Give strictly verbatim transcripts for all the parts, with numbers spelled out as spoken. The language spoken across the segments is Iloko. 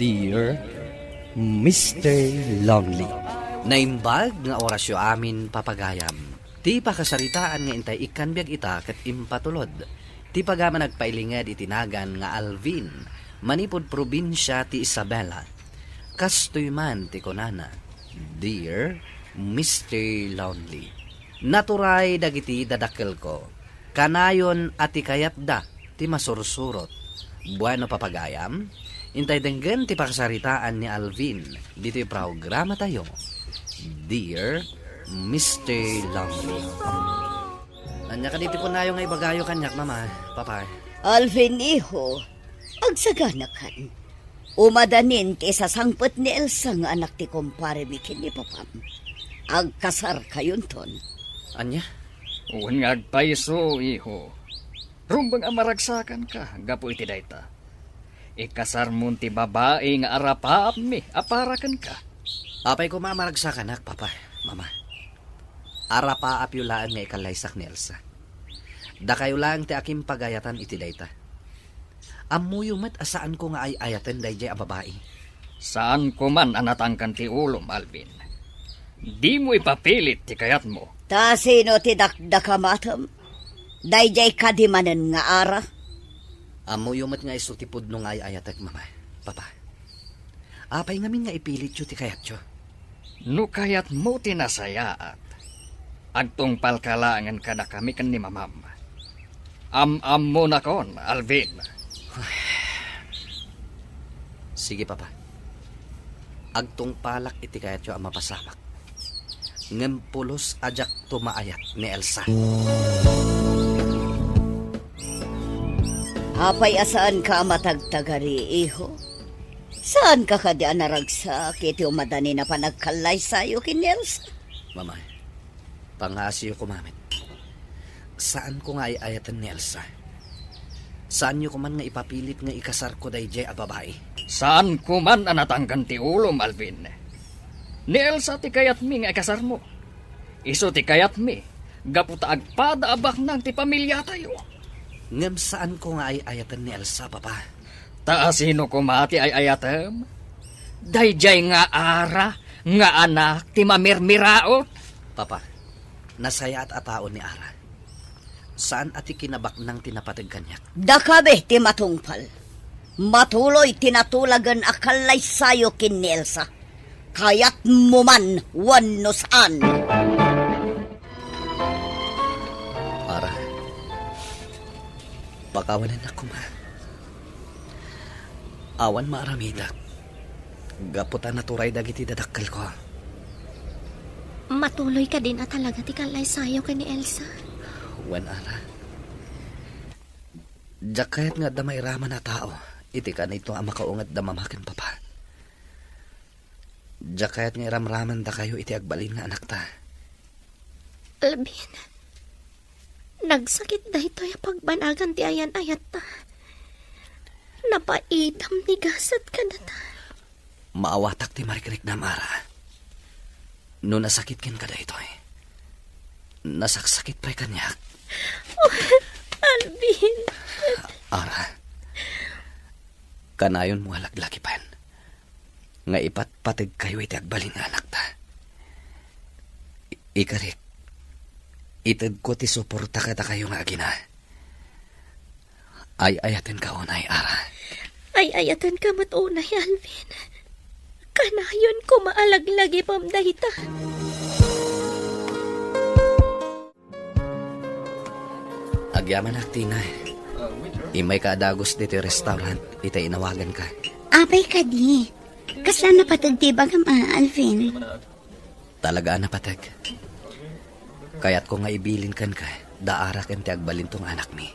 Dear Mister Lonely. Naimbag nga orasyo amin, papagayam. Ti pakasaritaan nga intay ikkan biag ita ket impatulod ti pagaman agpailinged iti nagan nga Alvin, manipud probinsia ti Isabela. Kastoy man ti kunana, Dear Mister Lonely. Naturay dagiti dadakkelko. Kanayon a ti kayatda ti masursurot. Bueno, papagayam, intay denggen ti pakasaritaan ni Alvin ditoy programatayo, Dear Mister Lonely. Ania kadi ti kunayo nga ibagayo kaniak, Mama, Papa? Alvin, iho, agsaganakan. Umadanin ti isasangpet ni Elsa nga anak ti kumparemi ken ni papam. Agkasarkayonton. Ania? Wen nga agpayso, iho. Rumbeng a maragsakanka gapu iti dayta. Ikasarmon ti babai nga arapaapmi a para kenka. Apay koma a maragsakanak, Papa, Mama. Arapaapyo laeng nga ikallaysak ni Elsa. Dakayo laeng ti akimpagayatan iti dayta. Ammoyo met a saanko nga ay-ayaten daydiay a babai. Saanko man a natangken ti ulom, Alvin. Dimo ipapilit ti kayatmo. Ta sino ti dakdakamatem? Daydiay kadi manen nga ara? Ammoyo met nga isu ti pudno nga ay-ayatek, Mama, Papa. Apay ngamin nga ipilityo ti kayatyo? No kayatmo ti nasayaat, agtungpalka laengen kadakami ken ni Mamam. Am-ammonakon, Alvin. Sige, Papa. Agtungpalak iti kayatyo a mapasamak. Ngem pulos a diakto maayat ni Elsa. Apay a saanka a matagtagari, iho? Saanka kadi a naragsak iti umadanin a panagkallaysayo ken ni Elsa? Mama, pangaasiyo koma met. Saanko nga ay-ayaten ni Elsa. Saanyo koman nga ipapilit nga ikasarko daydiay a babai. Saanko man a natangken ti ulom, Alvin. Ni Elsa ti kayatmi nga ikasarmo. Isu ti kayatmi, gapu ta agpada a baknang ti pamiliatayo. Ngem saanko nga ay-ayaten ni Elsa, Papa. Ta asino koma ti ay-ayatem? Daydiay nga Ara nga anak ti mamirmiraot. Papa, nasayaat a tao ni Ara. Saan a ti kinabaknang ti napateg kaniak. Dakabe ti matungpal. Matuloy ti natulagen a kallaysayo ken ni Elsa. Kayatmo man wenno saan. Ara, pakawanennak koma. Awan maaramidak gapu ta naturay dagiti dadakkelko. Matuloy kadin a talaga ti kallaysayo ken ni Elsa? Wen, Ara. Diak kayat nga adda mairaman a tao iti kanito a makaunget da Mama ken Papa. Diak kayat nga iramramandakayo iti agbalin nga anakta. Alvin, nagsakit daytoy a pagbanagan ti ayan-ayatta. Napaidam ni gasat kadata. Maawatak ti marikriknam, Ara. No nasakit kenka daytoy, nasaksakit pay kaniak. Oh, Alvin. Ara, kanayonmo a laglagipen nga ipatpategkayo iti agbalin nga anakta. I-, ikarik, itedko ti suporta kadakayo nga agina. Ay-ayatenka unay, Ara. Ay-ayatenka met unay, Alvin. Kanayon koma a laglagipem dayta. Agyamanak, Tina. Immayka a dagus ditoy restaurant, ita inawaganka. Apay kadi? Kasla napateg ti ibagam a, Alvin? Talaga a napateg. Kayatko nga ibilin kenka, da Ara ken ti agbalinto nga anakmi.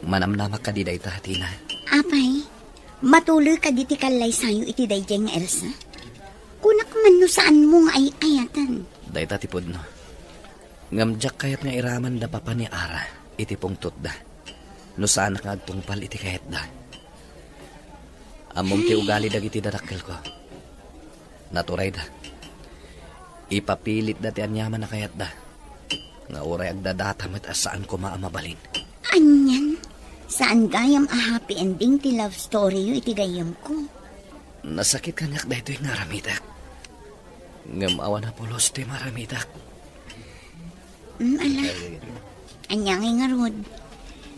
Manamnamak kadi dayta, Tina? Apay, matuloy kadi ti kallaysayo iti daydiay nga Elsa? Kunak man no saanmo nga ay-ayaten. Dayta ti pudno. Ngem diak kayat nga iraman da papa ni Ara iti pungtotda no saanak nga agtungpal iti kayatda. Ammom ti ugali dagiti dadakkelko. Naturayda. Ipapilitda ti aniaman a kayatda. Nga uray agdadata met a saan koma a mabalin. Anian? Saan gayam a happy ending ti love story yo iti gayyemko. Nasakit kaniak daytoy nga aramidek. Ngem awan a pulos ti maramidek. Mm, ala. Ania ngay ngarud?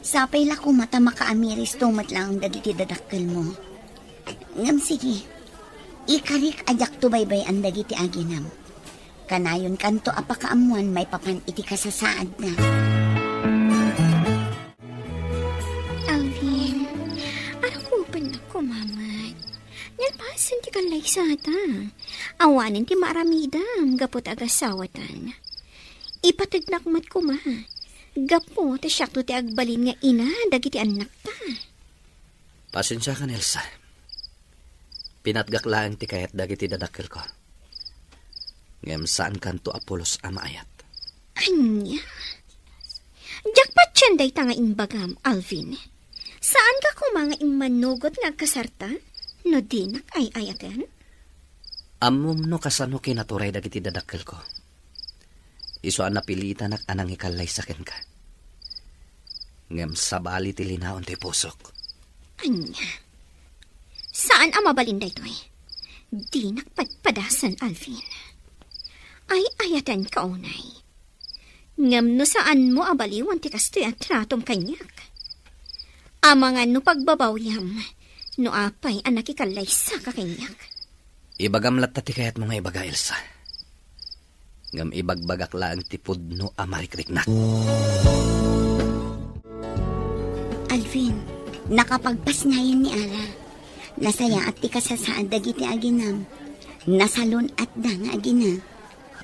Sapay la koma ta makaamiristo met laeng dagiti dadakkelmo. Ngem sige, ikarik a diakto baybay-an dagiti aginam. Kanayonkanto a pakaammoan maipapan iti kasasaadna. Alvin, arakupennak koma met. Nalpasen ti kallaysata. Awanen ti maaramidam gapu ta agasawatan. Ipategnak met koma. Gapu ta siakto ti agbalin nga ina dagiti annakta. Pasensiakan, Elsa. Pinatgak laeng ti kayat dagiti dadakkelko. Ngem saankanto a pulos a maayat. Ania? Diak patien dayta nga imbagam, Alvin. Saanka koma nga immanugot nga agkasarta no dinak ay-ayaten? Ammom no kasano kinaturay dagiti dadakkelko. Isu a napilitanak a nangikallaysa kenka. Ngem sabali ti linaon ti pusok. Ania? Saan a mabalin daytoy. Dinak padpadasen, Alvin. Ay-ayatenka unay. Ngem no saanmo a baliwan ti kastoy a tratom kaniak, amangan no pagbabawyam no apay a nakikallaysaka kaniak. Ibagam latta ti kayatmo nga ibaga, Elsa. Ngem ibagbagak laeng ti pudno a marikriknak. Alvin, nakapagpasnayan ni Ara. Nasayaat ti kasasaad dagiti aginam. Nasalun-atda nga agina.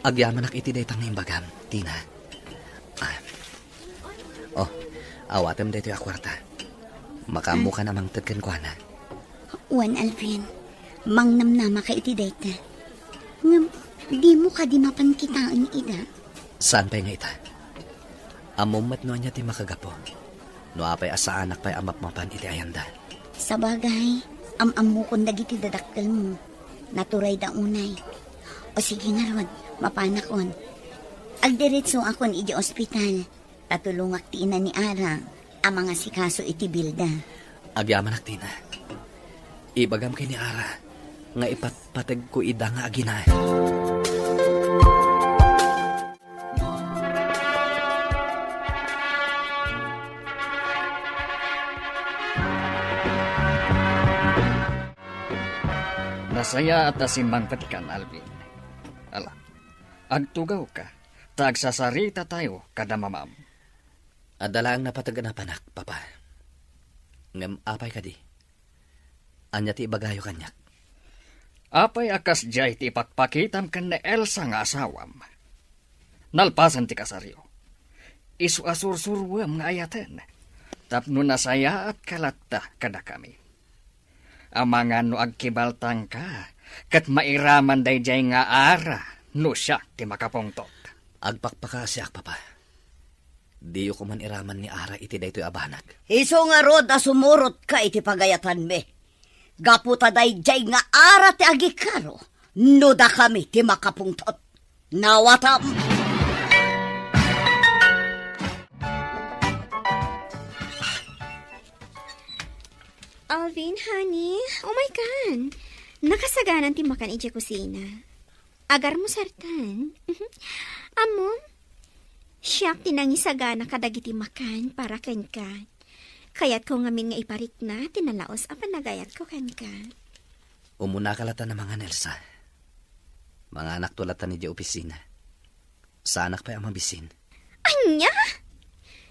Agyamanak iti dayta nga imbagam, Tina. Ah. Oh, awatem daytoy a kuarta. Makaammokan a mangted kenkuana. Wen, Alvin, mangnamnamaka iti dayta. Ngem, dimo kadi mapan kitaen ida? Saan pay nga ita? Ammom met no ania ti makagapu. No apay a saanak pay a mapmapan iti ayanda. Sabagay, am-ammokon dagiti dadakkelmo. Naturayda unay. O sige ngarud, mapanakon. Agdiretsoakon idiay ospital. Ta tulongak ti ina ni Ara a mangasikaso iti bilda. Agyamanak, Tina. Ibagam ken ni Ara nga ipatpategko ida nga agina. Nasayaat a simmangpetkan, Alvin. Ala, agtugawka, ta agsasarita tayo kada mamam. Adda laeng napateg a napanak, Papa. Ngem apay kadi? Ania ti ibagayo kaniak? Apay a kasdiay ti ipakpakitam ken ni Elsa nga asawam? Nalpasen ti kasaryo, isu a sursuruem nga ayaten, tapno nasayaatka latta kadakami. Amangan no agkibaltangka ket mairaman daydiay nga Ara no siak ti makapungtot. Agpakpakaasiak, Papa. Diyo koman iraman ni Ara iti daytoy a banag. Isu ngarud a sumurotka iti pagayatanmi. Gapu ta daydiay nga Ara ti agikaro no dakami ti makapungtot. Nawatam! Alvin, honey, umay kan. Nakasaganan ti makan idiay kusina. Agarmo sartan. Ammom, siak ti nangisagana kadagiti makan para kenka. Kayatko ngamin nga iparikna ti nalaos a panagayatko kenka. Umunaka latta a mangan, Elsa. Manganakto latta idiay opisina. Saanak pay a mabisin. Ania?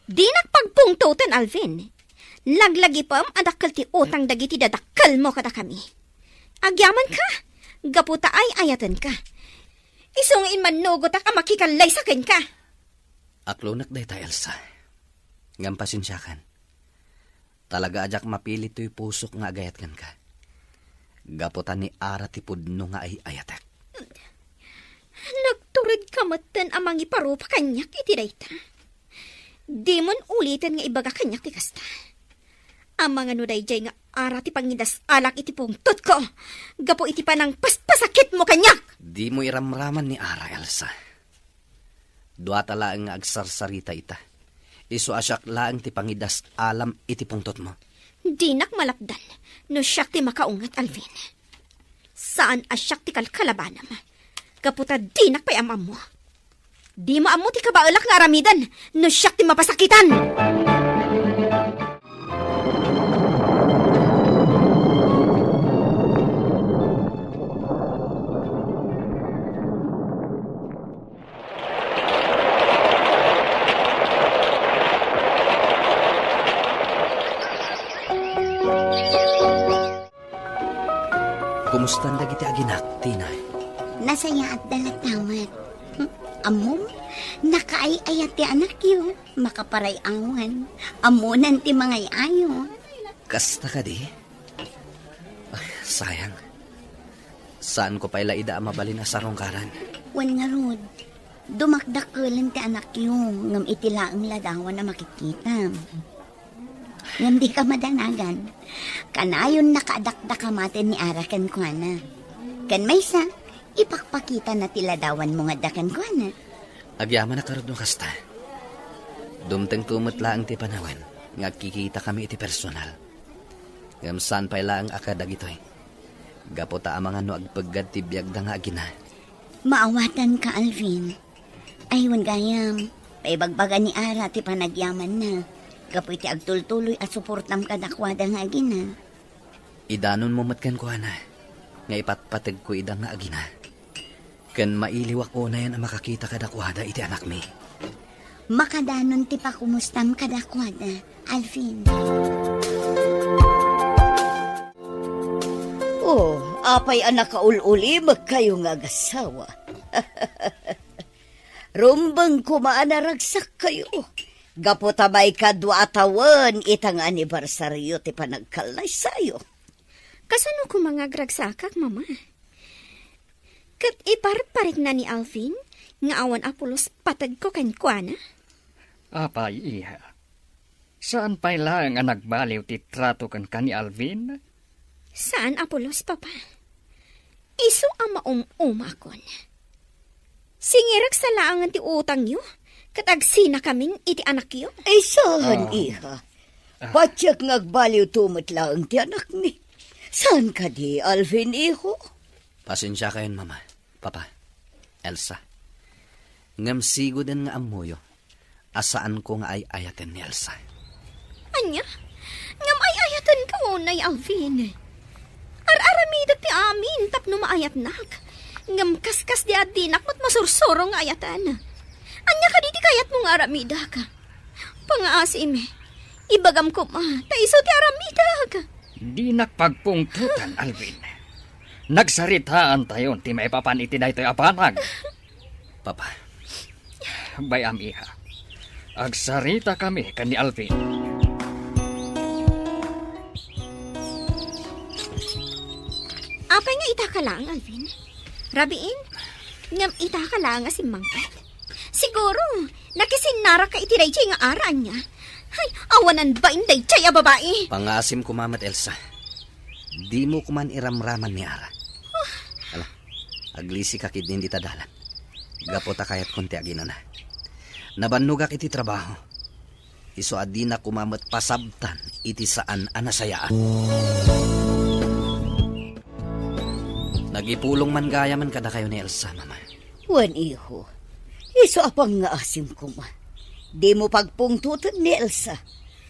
Dinak pagpungtoten, Alvin. Laglagipem a dakkel ti utang dagiti dadakkelmo kadakami. Agyamanka, gapu ta ay-ayatenka. Isu nga immanugotak a makikallaysa kenka. Aklonek dayta, Elsa. Ngem pasensiakan. Talaga a diak mapili toy pusok nga agayat kenka. Gapu ta ni Ara ti pudno nga ay-ayatek. Nagturedka metten a mangiparupa kaniak iti dayta. Dimon uliten nga ibaga kaniak ti kasta. Amangan no daydiay nga Ara ti pangidas-alak iti pungtotko, gapu iti panangpaspasakitmo kaniak. Dimo iramraman ni Ara, Elsa. Duata laeng nga agsarsarita ita. Isu a siak laeng ti pangidas-alam iti pungtotmo. Dinak malapdan no siak ti makaunget, Alvin. Saan a siak ti kalkalabanam. Gapu ta dinak pay am-ammo. Dimo ammo ti kabaelak nga aramiden no siak ti mapasakitan. Kumustan dagiti aginak, Tina? Nasayaat da latta met. Hmm, ammom, nakaay-ayat ti anakyo, makaparay-awan. Ammonan ti mangay-ayo. Kasta kadi? Ay, sayang. Saanko pay la ida a mabalin a sarungkaran. Wen ngarud, dumakdakkelen ti anakyo, ngem iti laeng ladawan a makitkitam. Ngem dika madanagan. Kanayonnaka a dakdakamaten ni Ara kenkuana. Ken maysa, ipakpakitana ti ladawanmo nga adda kenkuana. Agyamanak ngarud no kasta. Dumtengto met laeng ti panawen nga agkikitakami iti personal. Ngem saan pay laeng a kadagitoy. Gapu ta amangan no agpeggad ti biagda nga agina. Maawatanka, Alvin. Ay, wen gayam, paibagbaga ni Ara ti panagyamanna gapu iti agtultuloy a suportam kadakuada nga agina. Idanonmo met kenkuana nga ipatpategko ida nga agina. Ken mailiwak unayen a makakita kadakuada iti anakmi. Makadanon ti pakumustam kadakuada, Alvin. Oh, apay a nakaul-ulimekkayo nga agassawa? Rumbeng koma a naragsakkayo gapu ta maikadua a tawen ita nga anibersario ti panagkallaysayo. Kasano koma nga agragsakak, Mama? Ket iparparikna ni Alvin nga awan a pulos pategko kenkuana? Apay, iha? Saan pay laeng a nagbaliw ti trato kenka ni Alvin? Saan a pulos, Papa. Isu a maum-umakon. Singirek sa laengen ti utangyo, ket agsinakamin iti anakyo. Ay, saan, Ah. iha? Ah. Patiek nga agbaliwto met laeng ti anakmi. Saan kadi, Alvin, iho? Pasensiakayon, Mama, Papa, Elsa. Ngem sigoden nga ammoyo a saanko nga ay-ayaten ni Elsa. Ania? Ngem ay-ayatenka unay, Alvin? Ar-aramidek ti amin tapno maayatnak. Ngem kaskas di a dinak met masursuro nga ayaten. Ania kadi ti kayatmo nga aramidek? Pangaasim, ibagam koma, ta isu ti aramidek. Dinak pagpungtotan, Alvin. Nagsaritaantayon ti maipapan iti daytoy a banag. Papa. Bay-am, iha. Agsaritakami ken ni Alvin. Apay nga itaka laeng, Alvin? Rabiin, ngem itaka laeng a simmangpet? Siguro, nakisinnaraka iti daydiay nga Ara, ania? Ay, awanan bain daydiay a babai! Pangaasim koma met, Elsa. Dimo koman iramraman ni Ara. Ala, aglisika ketdin dita dalan. Gapu ta kayatkon ti aginana. Nabannogak iti trabaho. Isu a dinak koma met pasabtan iti saan a nasayaat. Nagipulong man gayamen kadakayo ni Elsa, Mama. Wen, iho, isu a pangngaasim koma. Dimo pagpungtoten ni Elsa.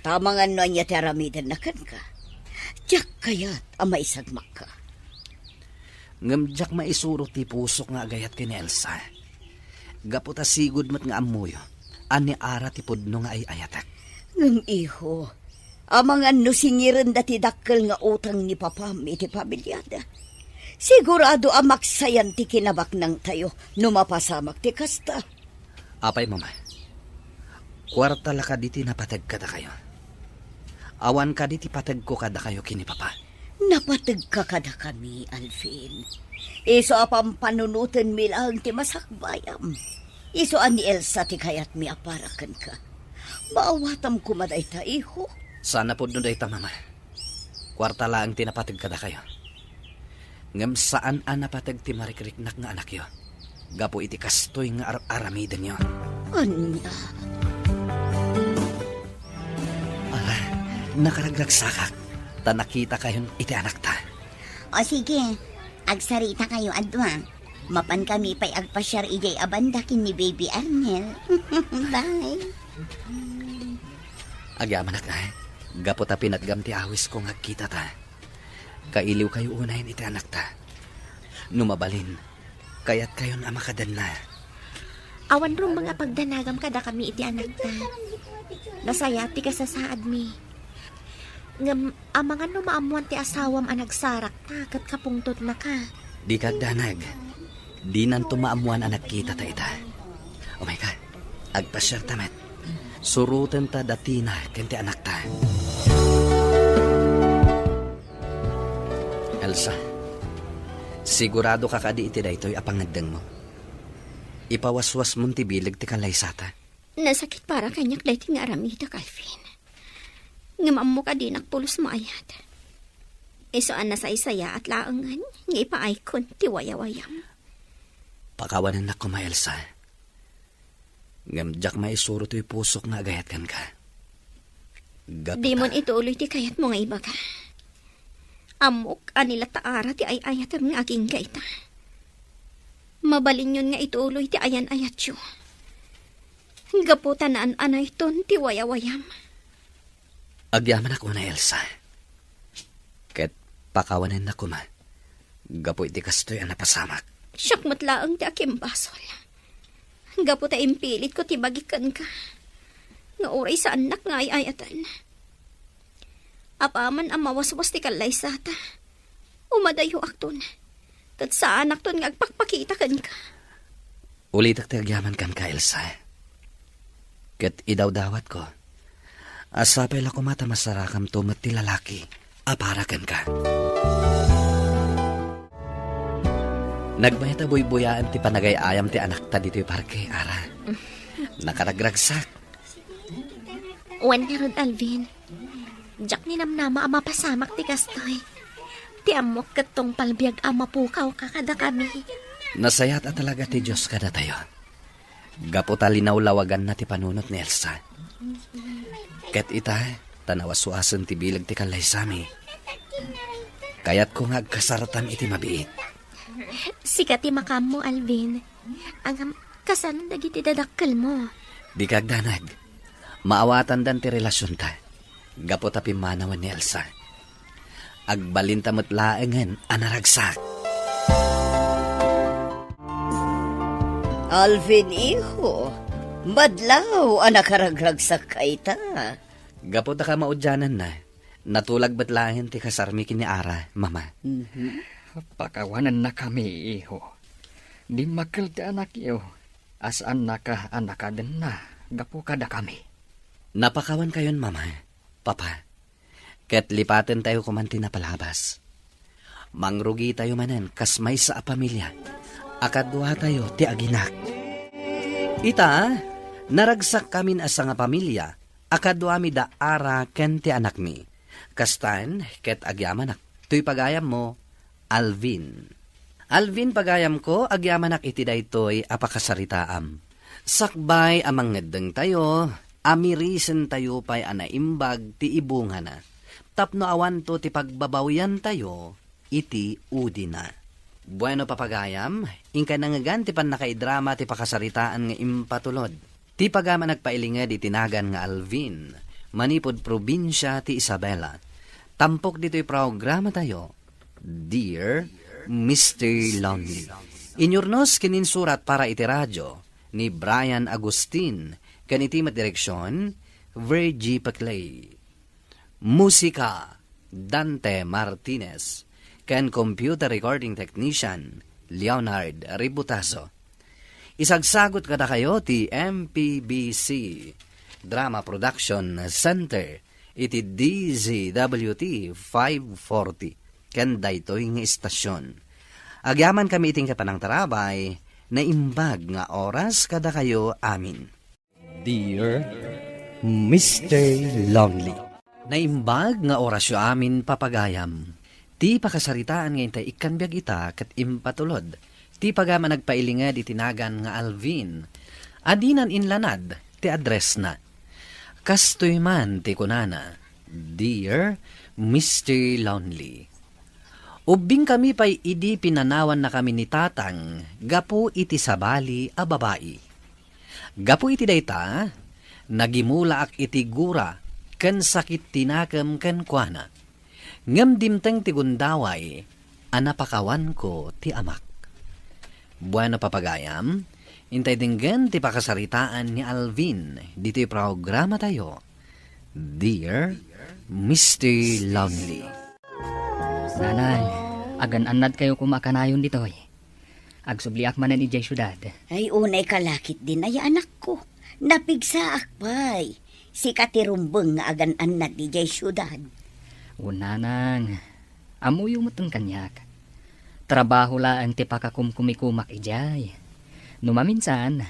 Ta amangan no ania ti aramidenna kenka. Diak kayat a maisagmakka. Ngem diak maisuro ti pusok nga agayat ken ni Elsa. Gapu ta sigud met nga ammoyo a ni Ara ti pudno nga ay-ayatek. Ngem, iho, amangan no singirenda ti dakkel nga utang ni papam iti pamiliada. Sigurado a maksayan ti kinabaknangtayo no mapasamak ti kasta. Apay, Mama, kuarta la kadi ti napateg kadakayo? Awan kadi ti pategko kadakayo ken ni Papa? Napategka kadakami, Alvin. Isu a pampanunotenmi laeng ti masakbayam. Isu a ni Elsa ti kayatmi a para kenka. Maawatam koma dayta, iho. Saan a pudno dayta, Mama. Kuarta laeng ti napateg kadakayo. Ngem saan a napateg ti marikriknak nga anakyo gapu iti kastoy nga ar-aramidenyo. Ania? Nakaragragsakak ta nakitakayon iti anakta. O sige, agsarita kayo a dua. Mapan kami pay agpasiar idiay a banda ken ni Baby Arnel. Bye. Agyamanak, ay. Gapu ta pinatgam ti awisko nga agkitata. Kailiwkayo unayen iti anakta. No mabalin, kayatkayon a makadenna. Awan rumbeng a pagdanagam kadakami iti anakta. Nasayaat ti kasasaadmi. Ngem amangan no maammoan ti asawam a nagsarakta ket kapungtotnaka. Dika agdanag. Dinanto maammoan a nagkitata ita. Umayka, agpasiarta met. Surotenta da Tina ken ti anakta. Elsa, siguradoka kadi iti daytoy a pangngeddengmo? Ipawaswasmon ti bileg ti kallaysata. Nasakit para kaniak daytoy nga aramidak, Alvin. Ngem ammok a dinak pulos maayat. Isu a nasaysayaat laengen nga ipaaykon ti wayawayam. Pakawanennak koma, Elsa. Ngem diak maisuro toy pusok nga agayat kenka. Gapu ta Dimon ituloy ti kayatmo nga ibaga. Ammok a ni la ta Ara ti ay-ayatem nga agingga ita. Mabalinyon nga ituloy ti ayan-ayatyo. Gapu ta naan-anayton ti wayawayam. Agyamanak una, Elsa. Ket pakawanennak koma gapu iti kastoy a napasamak. Siak met laeng ti akimbasol. Gapu ta impilitko ti bagik kenka nga uray saannak nga ay-ayaten. Apaman a mawaswas ti kallaysata, umadayoakton, ket saanakton nga agpakpakita kenka. Ulitek ti agyaman kenka, Elsa. Ket idawdawatko a sapay la koma ta masarakamto met ti lalaki a para kenka. Nagmayat a buybuyaen ti panagay-ayam ti anakta ditoy parke, Ara. Nakaragragsak. Wen ngarud, Alvin. Diak ninamnama a mapasamak ti kastoy. Ti ammok ket tungpal biag a mapukawka kadakami. Nasayaat a talaga ti Dios kadatayo. Gapu ta linawlawaganna ti panunot ni Elsa. Ket ita, ta nawaswasen ti bileg ti kallaysami. Kayatko nga agkasartam iti mabiit. Sika ti makaammo, Alvin. Ngem, kasano dagiti dadakkelmo? Dika agdanag. Maawatandan ti relasionta. Gapu ta pimmanawen ni Elsa. Agbalinta met laengen a naragsak. Alvin, iho, madlaw a nakaragragsakka ita. Gapu ta kamaudiananna, natulag met laengen ti kasarmi ken ni Ara, Mama. Mhm. Pakawanennakami, iho. Dimmakkel ti anakyo a saannaka a nakadenna gapu kadakami. Napakawankayon, Mama, Papa. Ket lipatentayo koman ti napalabas. Mangrugitayo manen kas maysa a pamilia a kaduatayo ti aginak. Ita, naragsakkamin a sangapamilia a kaduami da Ara ken ti anakmi. Kastan ket agyamanak toy pagayammo, Alvin. Alvin, pagayamko, agyamanak iti daytoy a pakasaritaam. Sakbay a mangngeddengtayo, amirisentayo pay a naimbag ti ibungana, tapno awanto ti pagbabawiantayo iti udina. Bueno, papagayam, inkay nangngegan ti pannakaidrama ti pakasaritaan nga impatulod. Ti pagayam a nagpailinged iti nagan nga Alvin, manipud probinsia ti Isabela. Tampok ditoy programatayo, Dear Mister Lonely. Inyurnos ken insurat para iti radio ni Brian Agustin ken iti met direksion, Virgie Paclay. Musika, Dante Martinez, ken computer recording technician, Leonard Ributazo. Isagsagut kadakayo ti M P B C Drama Production Center iti D Z W T five forty ken daytoy nga istasion. Agyamankami iti panangtarabay, naimbag nga oras kadakayo amin. Dear Mister Lonely. Naimbag nga orasyo amin, papagayam. Ti pakasaritaan nga intay ikkan biag ita ket impatulod ti pagayam a nagpailinged iti nagan nga Alvin a dinan inlanad ti addressna. Kastoy man ti kunana, Dear Mister Lonely, ubbingkami pay idi pinanawannakami ni Tatang gapu iti sabali a babai. Gapu iti dayta, nagimulaak iti gura ken sakit ti nakem kenkuana. Ngem dimteng ti gundaway a napakawanko ti amak. Bueno, papagayam, intay denggen ti pakasaritaan ni Alvin ditoy programatayo, Dear Mister Lonely. Nanang, agan-annadkayo koma a kanayon ditoy. Agsubliak manen idiay siudad. Ay, unay ka la ketdin aya, anakko. Napigsaak pay. Sika ti rumbeng nga agan-annad idiay siudad. Wen, nanang, ammoyo metten kaniak. Trabaho laeng ti pakakumkumikomak idiay. No maminsan,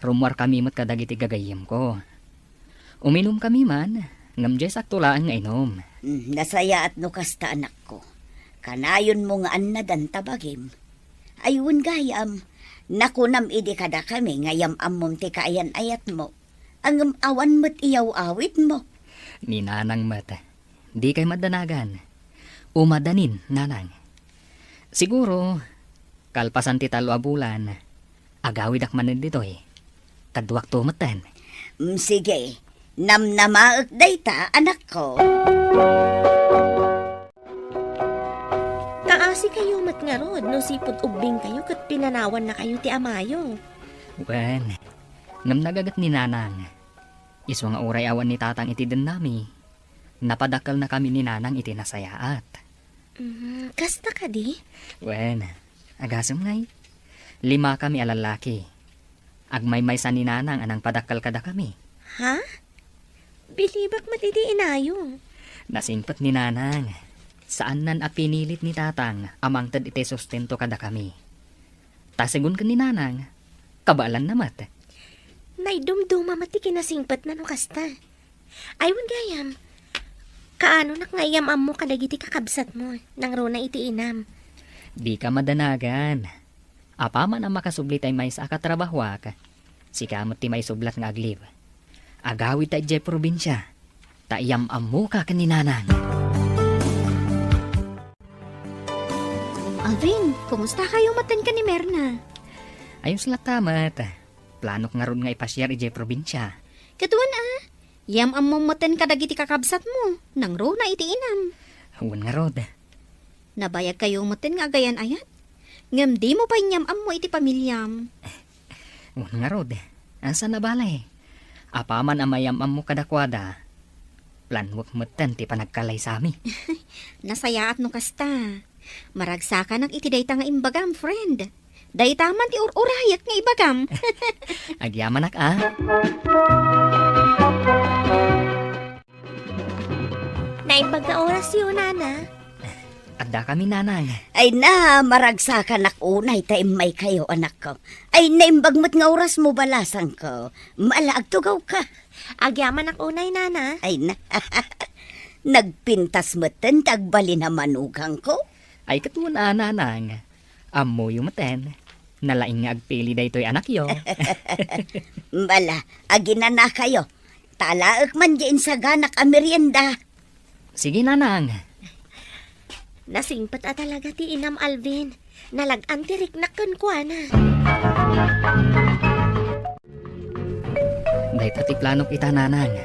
rummuarkami met kadagiti gagayyemko. Uminumkami man, ngem diay sakto laeng nga inum. Mm, nasayaat no kasta, anakko. Kanayonmo nga annadan ta bagim. Ay, wen gayam, nakunam idi kadakami nga yam-ammom ti kaayan-ayatmo. Ngem awan met iyaw-awidmo. Ni Nanang met, dikay madanagan. Umadanin, Nanang. Siguro, kalpasan ti tallo a bulan, agawidak manen ditoy. Kaduakto metten. Mm, sige, namnamaek dayta, anakko. Kaasikayo met ngarud no sipud ubbingkayo ket pinanawannakayo ti amayo. Wen, ngem nagaget ni Nanang. Isu nga uray awan ni Tatang iti dennami, napadakkelnakami ni Nanang iti nasayaat. Mm, kasta kadi? Wen, agasem ngay. Limakami a lallaki. Agmaymaysa ni Nanang a nangpadakkel kadakami. Ha? Bilibak met iti inayo. Nasingpet ni Nanang. Saannan a pinilit ni Tatang a mangted iti sustento kadakami. Ta segun ken ni Nanang, kabaelanna met. Naidumduma met ti kinasingpetna no kasta. Ay, wen gayam. Kaanonak nga iyam-ammo kadagiti kakabsatmo, nangruna iti inam? Dika madanagan. Apaman a makasubli tay maysa a katrabahoak, sika met ti maisublat nga aglib. Agawidta idiay probinsia, ta iyam-ammoka ken ni Nanang. Alvin, kumusta kayo maten ken ni Mirna? Ayos latta met. Planok ngarud nga ipasiar idiay probinsia. Ket wen a, iyam-ammom maten kadagiti kakabsatmo, nangruna iti inam. Wen ngarud. Nabayag kayo maten nga agayan-ayat? Ngem dimo pay inyam-ammo iti pamiliam. Wen ngarud, asa nabale? Apaman a mayam-ammo kadakuada, planuek metten ti panagkalaysami. Nasayaat no kasta. Maragsakanak iti dayta nga imbagam, friend. Dayta man ti ur-urayek nga ibagam. Agyamanak a. Naimbag nga orasyo, Nana. Adda kami, Nanang. Ay na, maragsakanak unay ta immaykayo, anakko. Ay, naimbag met nga orasmo, balasangko. Ala, agtugawka. Agyamanak unay, Nana. Ay na. Nagpintas metten ti agbalin a manugangko. Ay, ket wen a, Nanang. Ammoyo metten. Nalaing nga agpili daytoy anakyo. Ala, aginanakayo. Ta alaek man diay insaganak a merienda. Sige, Nanang. Nasingpet a talaga ti inam, Alvin. Nalag-an ti riknak kenkuana. Dayta ti planok ita, Nanang.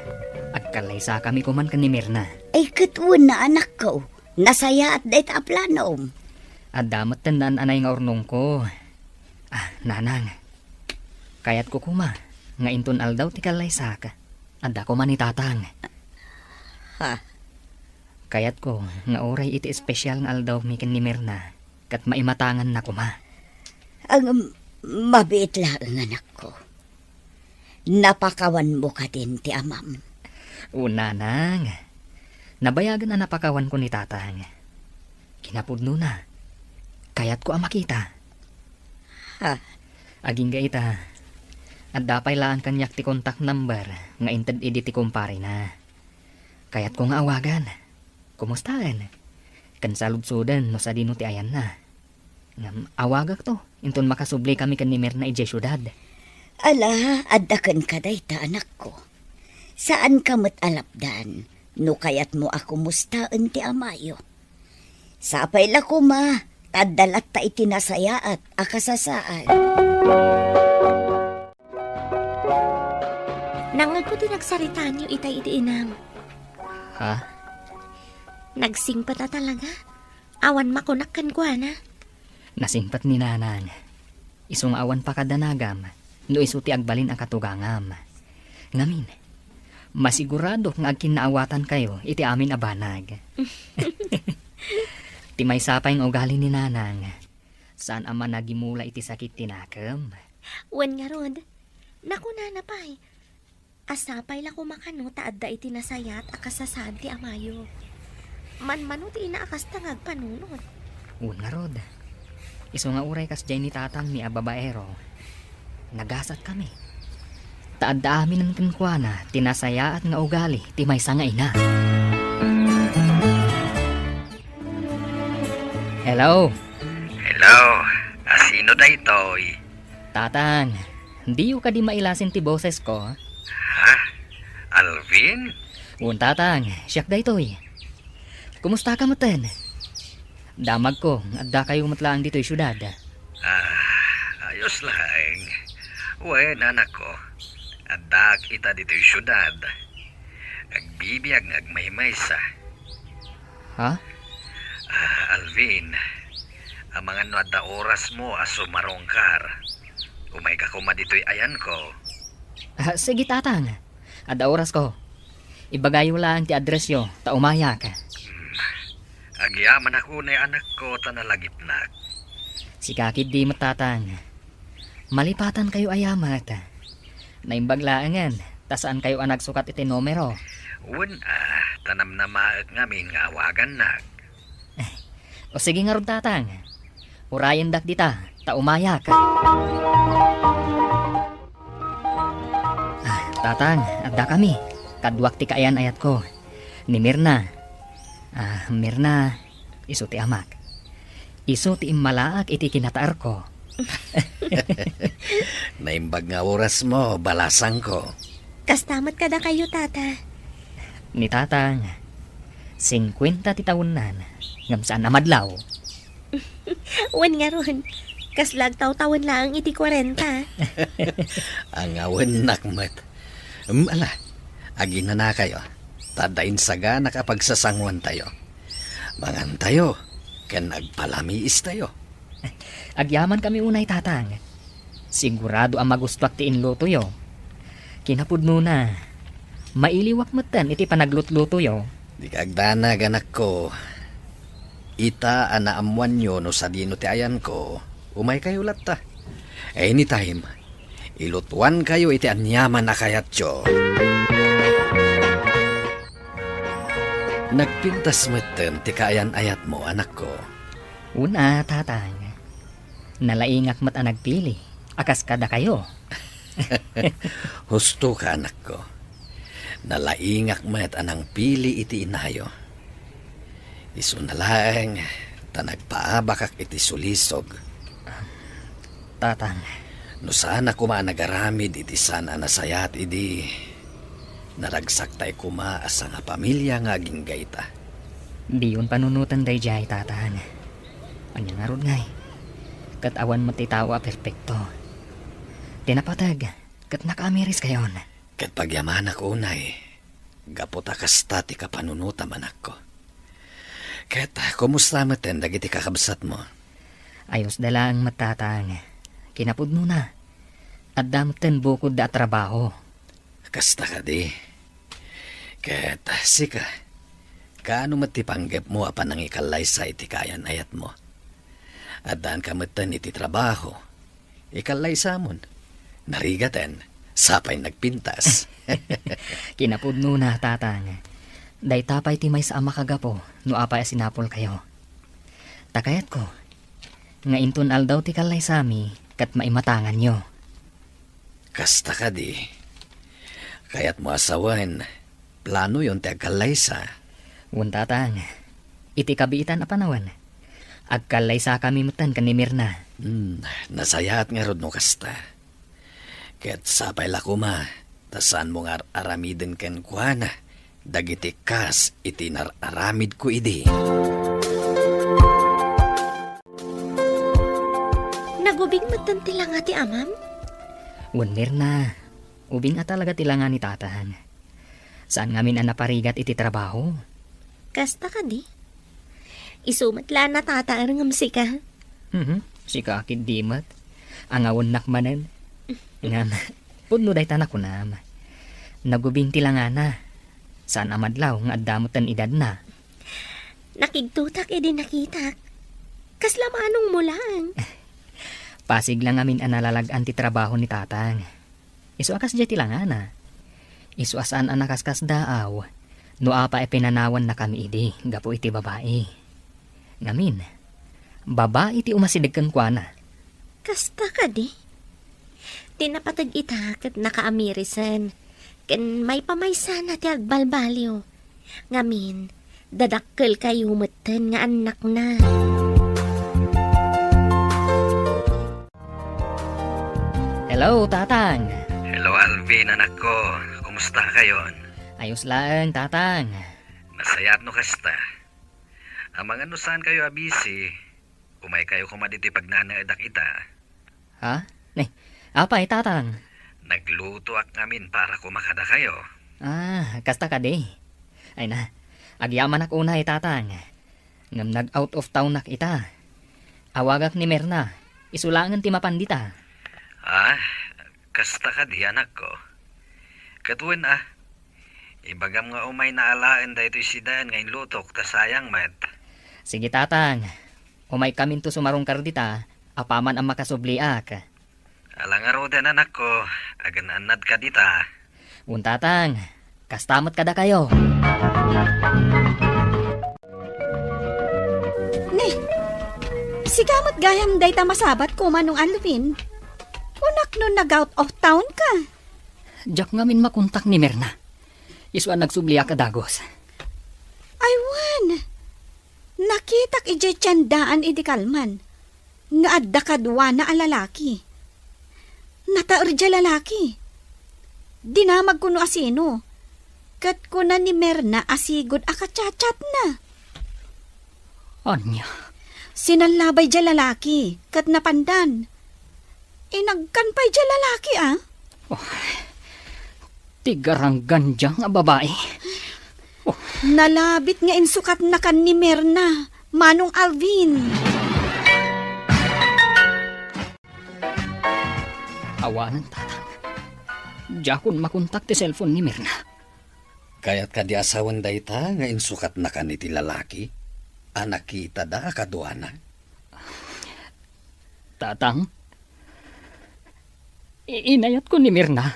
Agkalaysakami koman ken ni Mirna. Ay, ket wen a, anakko. Nasayaat dayta a planom. Adda metten naan-anay nga urnongko. Ah, Nanang. Kayatko koma nga inton aldaw ti kallaysak, adda koma ni Tatang. Ha? Kayatko nga uray iti espesyal nga aldawmi ken ni Mirna, ket maimatanganna koma. Ang mabiit laeng, anakko. Napakawanmo kadin ti amam? O, Nanang. Nabayagen a napakawanko ni Tatang. Kinapudnona, kayatko a makita. Ha? Agingga ita, adda pay laeng kaniak ti contact number nga inted idi ti kumparena. Kayatko nga awagan. Kumustaen? Ken saludsoden no sadino ti ayanna. Ngem awagakto, inton makasublikami ken ni Mirna idiay siudad. Ala, adda kenka dayta, anakko. Saanka met a lapdan. no kayatmo a kumustaen ti amayo. Sapay la koma, ta adda latta iti nasayaat a kasasaad. Nangngegko ti nagsaritaanyo itay iti inam. Ha? Nagsingpet a talaga. Awan makunak kenkuana. Nasingpet ni Nanang. Isu nga awan pakadanagam no isu ti agbalin a katugangam. Ngamin, masiguradok nga agkinnaawatankayo iti amin a banag. Ti maysa pay nga ugali ni Nanang, saan a managimula iti sakit ti nakem. Wen ngarud, nakunana pay, a sapay la koma kano ta adda iti nasayaat a kasasaad ti amayo. Manmano ti ina a kasta nga agpanunot. Wen ngarud, isu nga uray kasdiay ni tatangmi a babaero, nagasatkami. Ta adda aminen kenkuana ti nasayaat nga ugali ti maysa nga ina. Hello? Hello, a sino daytoy? Tatang, diyo kadi mailasin ti bosesko? Ha? Alvin? Wen, Tatang, siak daytoy. Kumusta ka metten? Damagko, adda kayo met laeng ditoy siudad. Ah, ayos laeng. Wen, anakko, addaak ita ditoy siudad. Agbibiag nga agmaymaysa. Ha? Ah, Alvin, amangan no adda orasmo a sumarungkar. Umayka koma ditoy ayanko. Ah, sige, Tatang. Adda orasko. Ibagayo laeng ti addressyo, ta umayak. Hmm. Agyamanak unay, anakko, ta nalagipnak. Sika ketdi met, Tatang. Malipatankayo aya met. Naimbag laengen, ta saankayo a nagsukat iti numero. Wen a, ta namnamaek ngamin nga awagannak. O sige ngarud, Tatang. Urayendak dita, ta umayak. Ah, Tatang, addakami. Kaduak ti kaayan-ayatko. Ni Mirna. Ah, Mirna, isu ti amak. Isu ti immalaak iti kinataerko. Naimbag nga orasmo, balasangko. Kasta met kadakayo, Tata. Ni Tatang, singkuenta ti tawennan, ngem saan a madlaw. Wen ngarud, kasla agtawtawen laeng iti kuarenta. Angawennak met. Em, ala, aginanakayo, ta adda insaganak a pagsasanguantayo. Mangantayo, ken agpalamiistayo. Agyamankami unay, Tatang. Sigurado a magustuak ti inlutoyo. Kinapudnona, mailiwak metten iti panaglutlutoyo. Dika agdanag, anakko. Ita a naammoanyo no sadino ti ayanko, umaykayo latta. Anytime, ilutuankayo iti aniaman a kayatyo. Nagpintas metten ti kaayan-ayatmo, anakko. Una, Tatang. Nalaingak met a nagpili a kas kadakayo. Husto ka, anakko. Nalaingak met a nangpili iti inayo. Isuna laeng ta nagpaabakak iti sulisog. Tatang. No saanak koma a nagaramid iti saan a nasayaat idi, naragsaktay koma a sangapamilia nga agingga ita. Diyon panunoten daydiay, Tatang. Ania ngarud ngay? Ket awan met ti tao a perpekto. Ti napateg, ket nakaamiriskayon. Ket pagyamanak unay, gapu ta kasta ti kapanunotam, anakko. Ket kumusta metten dagiti kakabsatmo? Ayosda laeng met, Tatang. Kinapudnona, adda metten bukodda a trabaho. Kasta kadi. Ket sika, kaano met ti panggepmo a panangikallaysa iti kaayan-ayatmo? Addaanka metten iti trabaho. Ikallaysamon. Narigaten, sapay nagpintas. Kinapudnona, Tatang. Dayta pay ti maysa a makagapu no apay a sinapulkayo. Ta kayatko nga inton aldaw ti kallaysami ket maimatanganyo. Kasta kadi. Kayatmo a sawen, planoyon ti agkallaysa. Wen, Tatang, iti kabiitan a panawen, agkallaysakami metten ken ni Mirna. Hmm, nasayaat ngarud no kasta. Ket sapay la koma, ta saanmo nga ar-aramiden kenkuana dagiti kas iti nar-aramidko idi. Nagubing metten ti langa ti amam? Wen, Mirna, ubing a talaga ti langa ni Tatang. Saan ngamin a naparigat iti trabaho. Kasta kadi? Isu met la a natataer ngem sika. Mhm, sika ketdi met. Angawennak manen. Ngem, pudno dayta nakunam. Nagubing ti langana. Saan a madlaw nga adda metten edadna. Nakigtotak idi nakitak. Kasla manongmo laeng. Pasig la ngamin a nalalag-an ti trabaho ni Tatang. Isu a kasdiay ti langana. Isu a saan a nakaskasdaaw no apay a pinanawannakami idi gapu iti babai. Ngamin, babai ti umasideg kenkuana. Kasta kadi? Ti napateg ita ket nakaamirisen, ken maipamaysana ti agbalbaliw. Ngamin, dadakkelkayo metten nga annakna. Hello, Tatang. Hello, Alvin, anakko. Kumusta kayon? Ayos laeng, Tatang. Nasayaat no kasta. Amangan no saankayo a busy, umaykayo koma ditoy pagnanaedak ita. Ha? Ne, apay, Tatang? Naglutoak ngamin para koma kadakayo. Ah, kasta kadi? Ay na, agyamanak unay, Tatang. Ngem nag-out of townak ita. Awagak ni Mirna. Isu laengen ti mapan dita. Ah, kasta kadi, anakko? Ket wen a, ibagam nga umayna alaen daytoy sidaen nga inlutok ta sayang met. Sige, Tatang. Umaykaminto sumarungkar dita, apaman a makasubliak. Ala ngaruden, anakko, agan-annadka dita. Wen, Tatang, kasta met kadakayo. Ne, sika met gayam dayta masabatko, Manong Alvin. Kunak no nag-out of town ka. Diak ngamin makontak ni Mirna. Isu a nagsubliak a dagus. Ay, wen. Nakitak idiay tiendaan idi kalman nga adda kaduana a lalaki. Nataer diay lalaki. Dinamagko no asino. Ket kuna ni Mirna a sigud a kachatchatna. Ania? Sinallabay diay lalaki ket napandan. Inagkan pay diay lalaki, a? Oh, ti garanggan diay nga babai. Oh. Nalabit nga insukatnakan ni Mirna, Manong Alvin. Awanen, Tatang. Diakon makontak ti cellphone ni Mirna. Kayat kadi a sawen dayta nga insukatnakan iti lalaki a nakitada a kaduana? Tatang, i-, inayatko ni Mirna.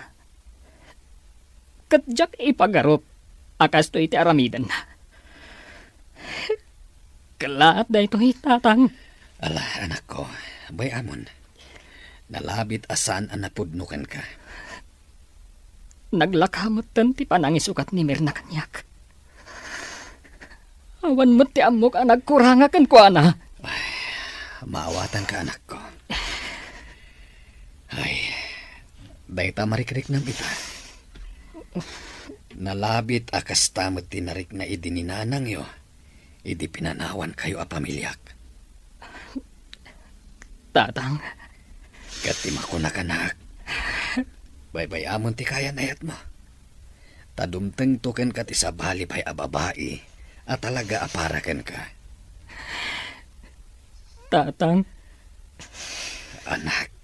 Ket diak ipagarup a kastoy ti aramidenna. Kellaat daytoy, Tatang. Ala, anakko, bay-amon. Nalabit a saan a napudno kenka. Naglaka metten ti panangisukat ni Mirna kaniak. Awan met ti ammok a nagkuranga kenkuana. Ay, maawatanka, anakko. Ay, dayta marikriknam ita. Nalabit a kasta met ti narikna idi ni nanangyo, idi pinanawankayo a pamiliak. Tatang. Ket ti makunakanak, baybay-amon ti kayan-ayatmo. Ta dumtengto kenka ti sabali pay a babai a talaga a para kenka. Tatang. Anak.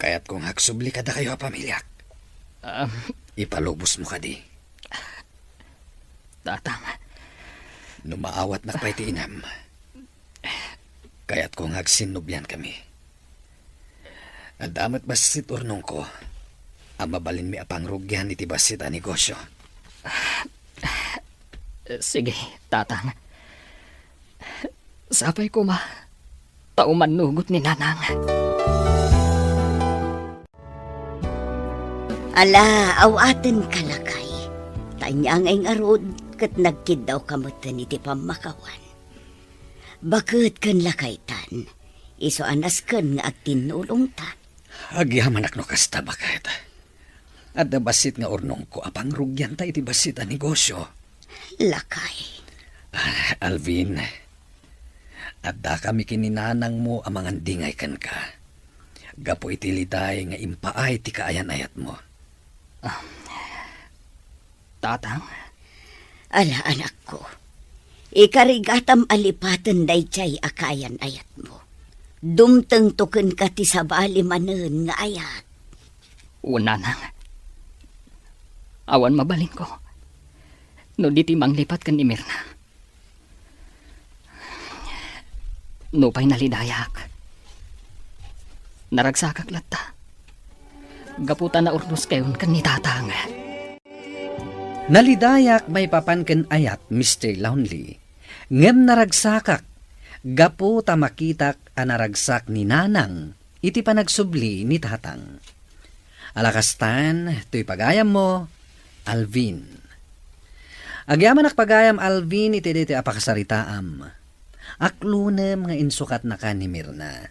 Kayatko nga agsubli kadakayo a pamiliak. Um. Ipalubosmo kadi. Tatang. No maawatnak pay ti inam, kayatko nga agsinnubliankami. Adda met bassit urnongko a mabalinmi a pangrugian iti bassit a negosio. Sige, Tatang. Sapay koma, ta umannugot ni Nanang. Ala, awatenka, lakay. Ta ania nga ingarud, ket nagkiddawka metten iti pammakawan. Baket ken lakaytan, isu a nasken nga agtinnulongta. Agyamanak no kasta, baket. Adda bassit nga urnongko a pangrugianta iti bassit a negosio. Lakay. Ah, Alvin, adda kami ken ni nanangmo a mangandingay kenka. Gapu iti liday nga impaay ti kaayan-ayatmo. Ah, Tatang? Ala, anakko. Ikarigatam a lipaten daydiay a kaayan-ayatmo. Dumtengto kenka ti sabali manen nga ayat. O, Nanang. Awan mabalinko no di ti manglipat ken ni Mirna. Nupay nalidayak, naragsakak latta. Gapu ta naurnoskayon ken ni Tatang. Nalidayak maipapan ken ayat, Mister Lonely. Ngem naragsakak gapu ta makitak a naragsak ni Nanang iti panagsubli ni Tatang. Ala kastan, toy pagayammo, Alvin. Agyamanak pagayam, Alvin, iti daytoy a pakasaritaam. Aklonem nga insukatnaka ni Mirna.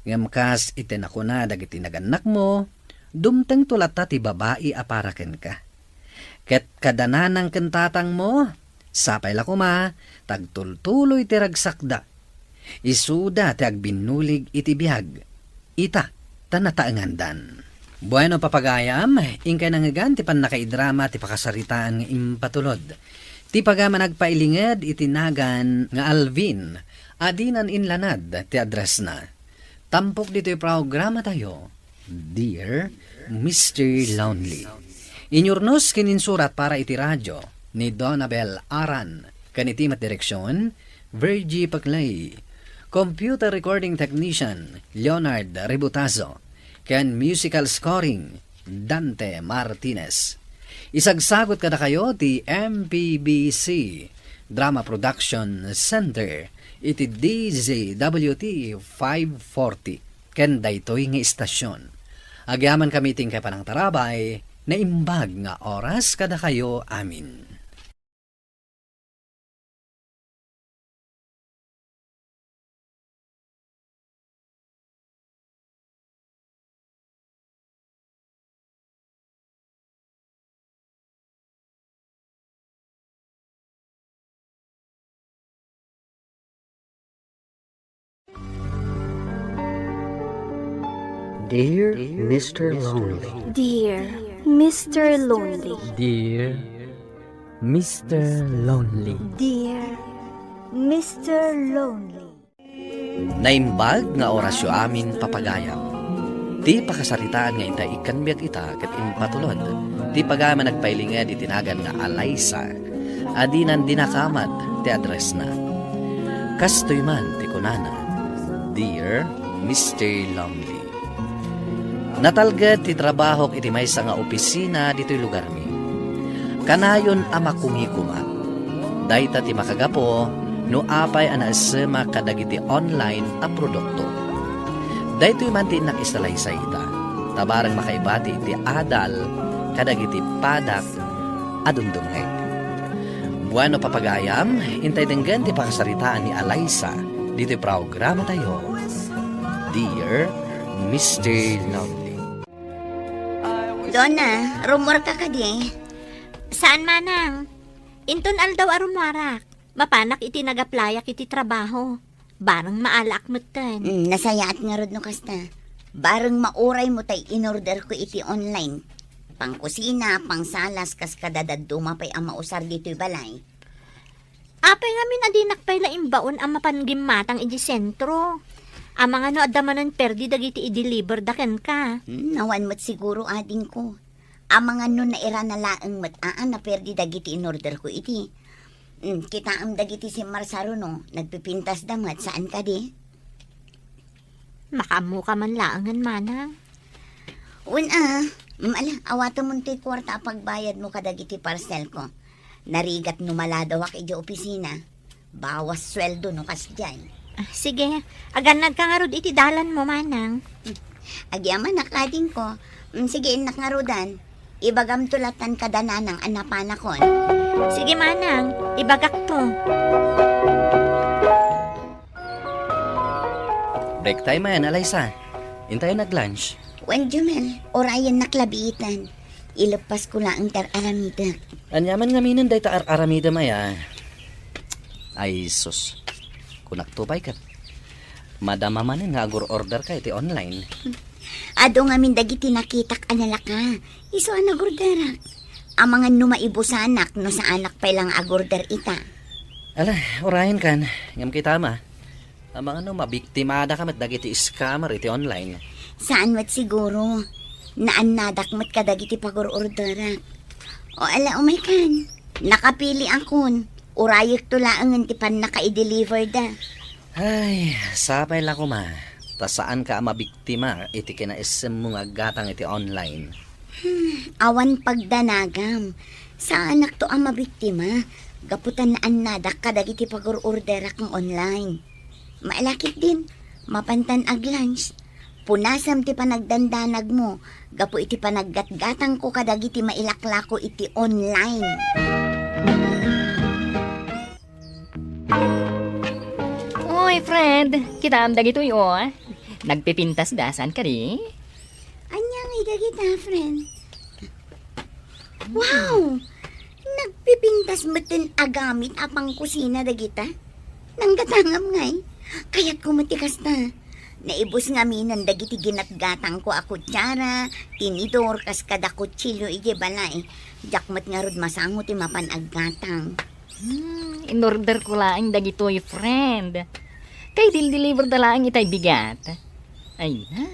Ngem kas iti nakuna dagiti nagannakmo, dumtengto latta ti babai a para kenka. Ket kada nanang ken tatangmo, sapay la koma ta agtultuloy ti ragsakda. Isuda ti agbinnulig iti biag. Ita, ta nataengandan. Bueno, papagayam, inkay nangngegan ti pannakaidrama ti pakasaritaan nga impatulod. Ti pagayam a nagpailinged iti nagan nga Alvin, a dinan inlanad ti addressna. Tampok ditoy programatayo, Dear Mister Lonely. Inyurnos ken insurat para iti radio ni Donabel Aran, ken iti met direksion, Virgie Paclay. Computer recording technician, Leonard Ributazo. Ken musical scoring, Dante Martinez. Isagsagut kadakayo ti M P B C Drama Production Center iti D Z W T five forty ken daytoy nga istasyon. Agyamankami ti inkay panangtarabay, naimbag nga oras kadakayo amin. Dear Mister Lonely. Dear Mister Lonely. Dear Mister Lonely. Dear Mister Lonely. Naimbag nga orasyo amin, papagayam. Ti pakasaritaan nga intay ikkan biag ita ket impatulod ti pagayam a nagpailinged iti nagan nga Alaysa, a dinan dinakamat ti addressna. Kastoy man ti kunana, Dear Mister Lonely. Natalged ti trabahok iti maysa nga opisina ditoy lugarmi. Kanayon a makumikuma. Dayta ti makagapu no apay a naessemak kadagiti online a produkto. Daytoy man ti innak isalaysay ita, ta bareng makaibati iti adal kadagiti padak a dumdumngeg. Bueno, papagayam, intay denggen ti pakasaritaan ni Alaysa ditoy programatayo, Dear Mister Lonely. Donna, rummuarka kadi? Saan, manang. Inton aldaw a rummuarak, mapanak iti nagaplayak iti trabaho. Bareng maalaak metten. Mm, nasayaat ngarud no kasta. Bareng mauraymo tay inorderko iti online. Pangkusina, pangsalas, kas kada dadduma pay a mausar ditoy balay. Apay ngamin a dinak pay la imbaon a mapan gimmatang iti sentro? Amangan no adda manen perdi dagiti i-deliver da kenka? Hmm, awan met siguro, adingko. Amangan no nairana laeng met a naperdi dagiti inorderko iti. Hmm, kitaem dagiti simmarsaruno, nagpipintasda met, saan kadi? Makaammoka man laengen, manang. Wen a, mm, ala, awatemon toy kuarta a pagbayadmo kadagiti parcelko. Narigat no maladawak idiay opisina. Bawas sueldo no kasdiay. Ah, sige, agannadka ngarud iti dalanmo, manang. Agyamanak, adingko. Mm, sige, innak ngarudan. Ibagamto latan kada nanang a napanakon. Sige, manang, ibagakto. Break time man, Alaysa. Intayo nag-lunch. Wen, Jumel, urayennak la biitan. Ileppasko laeng ti ar-aramidek. Ania man ngamin dayta ar-aramidem aya? Ay, sus. Kunakto pay ket, madama manen nga agur-orderka iti online. Adu ngamin dagiti nakitak a nalaka. Isu a nagorderak. Amangan no maibusanak no saanak pay la nga agorder ita. Ala, urayen kan, ngem kita ma. Amangan no mabiktimada ka met dagiti scammer iti online. Saan met siguro. Naannadak met kadagiti pagur-orderak. O ala, umay kan. Nakapili akon. Urayekto laengen ti pannaka-i-deliver da. Ay, sapay la koma. Ta saanka a mabiktima iti kinaissemmo nga aggatang iti online. Hmm, awan pagdanagam. Saanakto a mabiktima. Gapu ta naannadak kadagiti pagur-orderak nga online. Mailakit din, mapantan ag-lunch. Punasem ti panagdandanagmo gapu iti panaggatgatangko kadagiti mailaklako iti online. Oy, friend, kitaem dagitoy, o. Nagpipintas da, saan kadi? Ania ngay dagita, friend? Wow! Nagpipintas metten a gamit a pangkusina dagita. Nanggatangam ngay. Kayatko met ti kasta. Naibus ngaminen dagiti ginatgatangko a kutsara, tinidor, kas kada kutsilio idiay balay. Diak met ngarud masango ti mapan aggatang. Hmm, inorderko laeng dagitoy, friend. Kay dildeliver da laeng itay bigat. Ay na,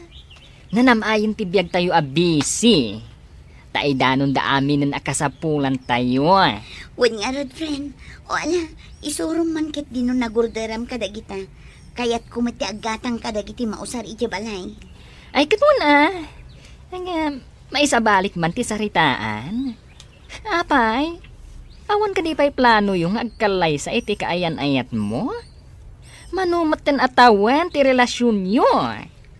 nanam-ayen ti biagtayo a busy. Ta idanon da aminen a kasapulantayo. Wen ngarud, friend. O ala, isurom man ket dino nagorderam kadagita. Kayatko met ti aggatang kadagiti mausar iti balay. Ay, ket wen a. Ngem, maisabalik man ti saritaan. Apay, awan kadi pay planoyo nga agkallaysa iti kaayan-ayatmo? Mano metten a tawen ti relasionyo?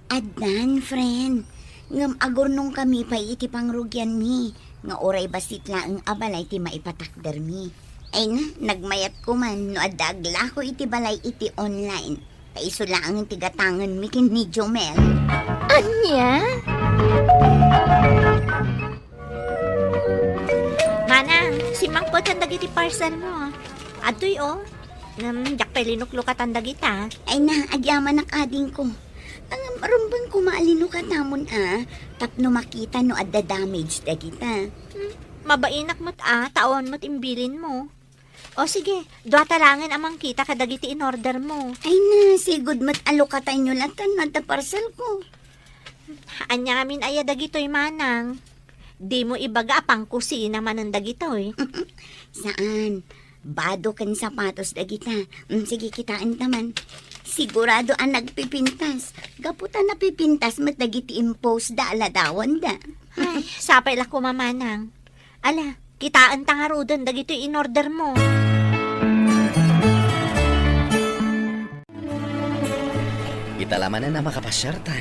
Addan, friend. Ngem agurnongkami pay iti pangrugianmi, nga uray bassit laeng a balay ti maipatakdermi. Ay na, nagmayatko man no adda aglako iti balay iti online. Ta isu laeng ti gatangenmi ken ni Jomel. Ania? Manang, simmangpeten dagiti parcelmo. Adtoy, o. Ngem, diak pay linuklukatan dagita. Ay na, agyamanak, adingko. Ngem, rumbeng koma a linukatamon a, tapno makita no adda damage dagita. Hmm, mabainak met a, ta awan met imbilinmo. O sige, dua ta laengen a mangkita kadagiti inordermo. Ay na, sigud met a lukatayonto latta no adda parcelko. Ania ngamin aya dagitoy, manang? Dimo ibaga a pangkusina manen dagitoy. Saan. Bado ken sapatos dagita. Mm, sige, kitaenta man. Sigurado a nagpipintas. Gapu ta napipintas met dagiti imposda a ladawanda. Ay, sapay la koma, manang. Ala, kitaenta ngaruden dagitoy inordermo. Ita la manen a makapasiarta,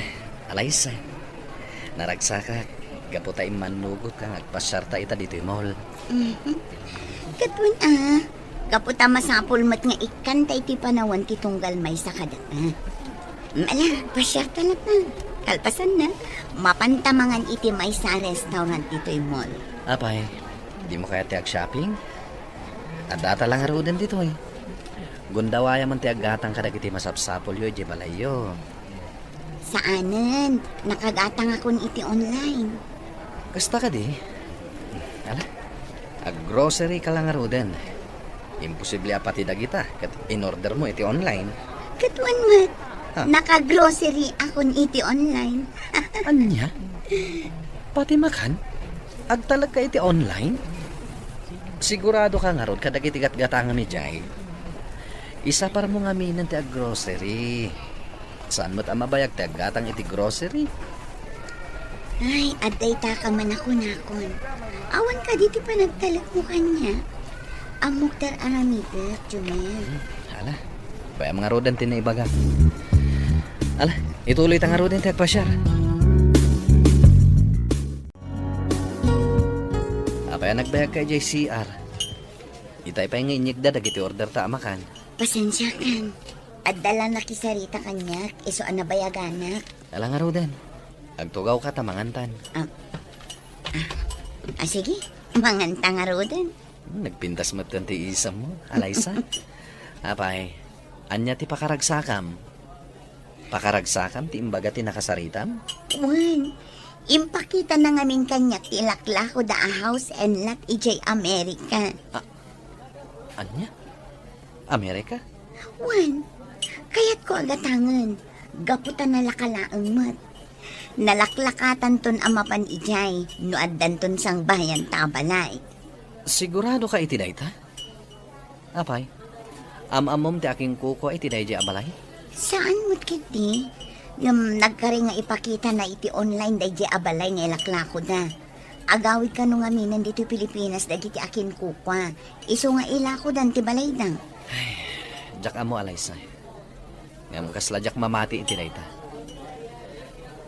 alaysa. Naragsakak, gapu ta immannugotka nga agpasiarta ita ditoy mall. Mhm. Ket wen a, gapu ta masapul met nga ikkanta iti panawen ti tunggal maysa kadata. Mm, ala, pasiarta latta. Kalpasanna, mapanta mangan iti maysa a restaurant ditoy mall. Apay, dimo kayat ti ag-shopping? Addata la ngaruden ditoy. Gundawayam ti aggatang kadagiti masapsapulyo idiay balayyo. Saanen, nakagatangakon iti online. Kasta kadi? Ala, ag-grocery ka la ngaruden. Imposible a pati dagita ket inordermo iti online. Ket wen met, ha? Naka-grocery akon iti online. Ania? Pati makan? Agtalekka iti online? Sigurado ka ngarud kadagiti gatgatangam idiay? Isaparmo ngaminen ti ag-grocery. Saan met a mabayag ti aggatang iti grocery? Ay, adda ita ka man a kunakon. Awan kadi ti panagtalekmo kaniak? Ammok ti ar-aramidek, Jomel. Hmm, ala. Pay-am ngaruden ti naibaga. Ala, ituloy ta ngaruden ti agpasiar. Apay a nagbayagka idiay C R? Itay pay nga inyegda dagiti orderta a makan. Pasensiakan. Adda la nakisarita kaniak, isu a nabayaganak. Ala ngaruden. Agtugawka ta mangantan. Ah. Ah. Ah, sige, manganta ngaruden. Nagpintas met ti isammo, Alaysa. Apay, ania ti pakaragsakam? Pakaragsakam ti imbaga ti nakasaritam? Wen, impakitana ngamin kaniak ti ilaklako da a house and lot idiay Amerika. Ah, ania? Amerika? Wen, kayatko a gatangen, gapu ta nalaka laeng met. Nalaklakatanton a mapan idiay no addanton sangbayan ta a balay. Sigurado ka iti dayta? Apay, am-ammom ti akinkukua iti daydiay a balay? Saan met ketdi? Ngem nagkari nga ipakitana iti online daydiay a balay nga ilaklakoda. Agawid kano ngaminen ditoy Pilipinas dagiti akinkukua. Isu nga ilakodan ti balayda. Ay, diak ammo, Alaysa. Ngem kasla diak mamati iti dayta.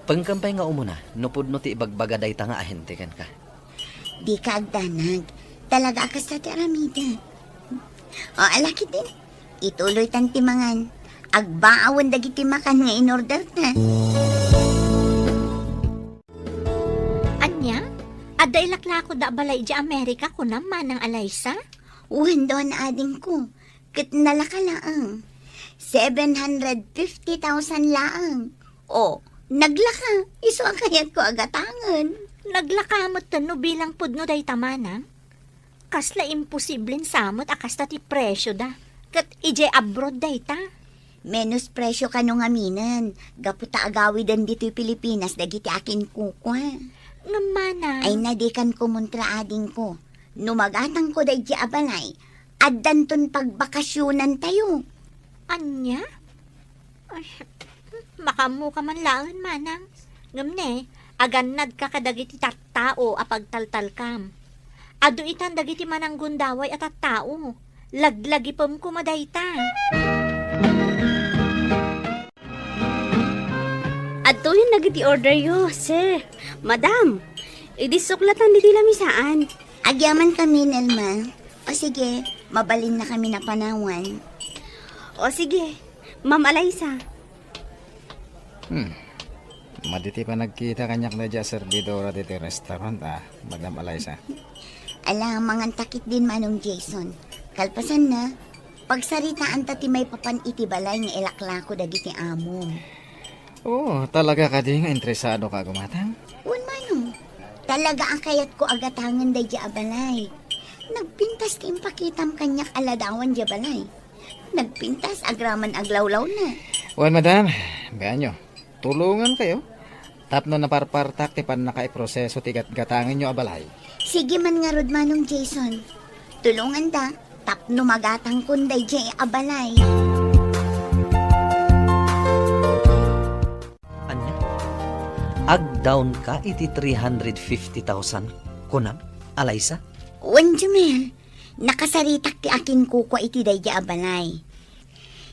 Pengkem pay nga umuna no pudno ti ibagbaga dayta nga ahente kenka. Dika agdanag. Talaga a kasta ti aramidek. O, ala ketdin. Ituloytan ti mangan. Agbaawen dagiti makan nga inorderta. Ania? Adda ilaklakoda a balay idiay Amerika, kunam, Manang Alaysa? Wen, Don, adingko. Ket nalaka laeng. Seven hundred fifty thousand laeng. O, naglaka. Isu a kayatko a gatangen. Naglaka met no bilang pudno dayta, Manang. Kasla imposiblen sa met a kasta ti presioda. Ket idiay abroad dayta. Menos presio kano ngaminen, gapu ta agawiden ditoy Pilipinas dagiti akinkukua. Ngem, Manang. Ay, na, dikan kumontra, adingko. No magatangko daydiay a balay, addanton pagbakasionantayo. Ania? Ay, makaammoka man laeng, Manang. Ngem ne, agannadka kadagiti tattao a pagtaltalkam. Adu itan dagiti mananggundaway a tattao. Laglagipem koma dayta. Adtoyen dagiti orderyo, sir. Madam, idi suklatan ditoy lamisaan. Agyaman kami, Nelma. O sige, mabalinna kami a panawan. O sige, Ma'am Alaysa. Hmm. Madi ti panagkita kaniak daydiay a servidora ditoy restaurant, a, Madam Alaysa. Ala, manganta ketdin, Manong Jason. Kalpasanna, pagsaritaanta ti maipapan iti balay nga ilaklako dagiti amom. O, talaga kadi nga interesadoka a gumatang? Wen, Manong. Talaga a kayatko a gatangen daydiay a balay. Nagpintas ti impakitam kaniak a ladawan diay balay. Nagpintas agraman aglawlawna. Wen, madam, bianyo, tulongankayo tapno naparpartak ti pannakaiproseso ti gatgatangenyo a balay. Sige man ngarud, Manong Jason. Tulonganda tapno magatangkon daydiay a balay. Ania? Agdawnka iti three hundred fifty thousand, kunam, Alaysa? Wen, Jumel. Nakasaritak ti akinkukua iti daydiay a balay.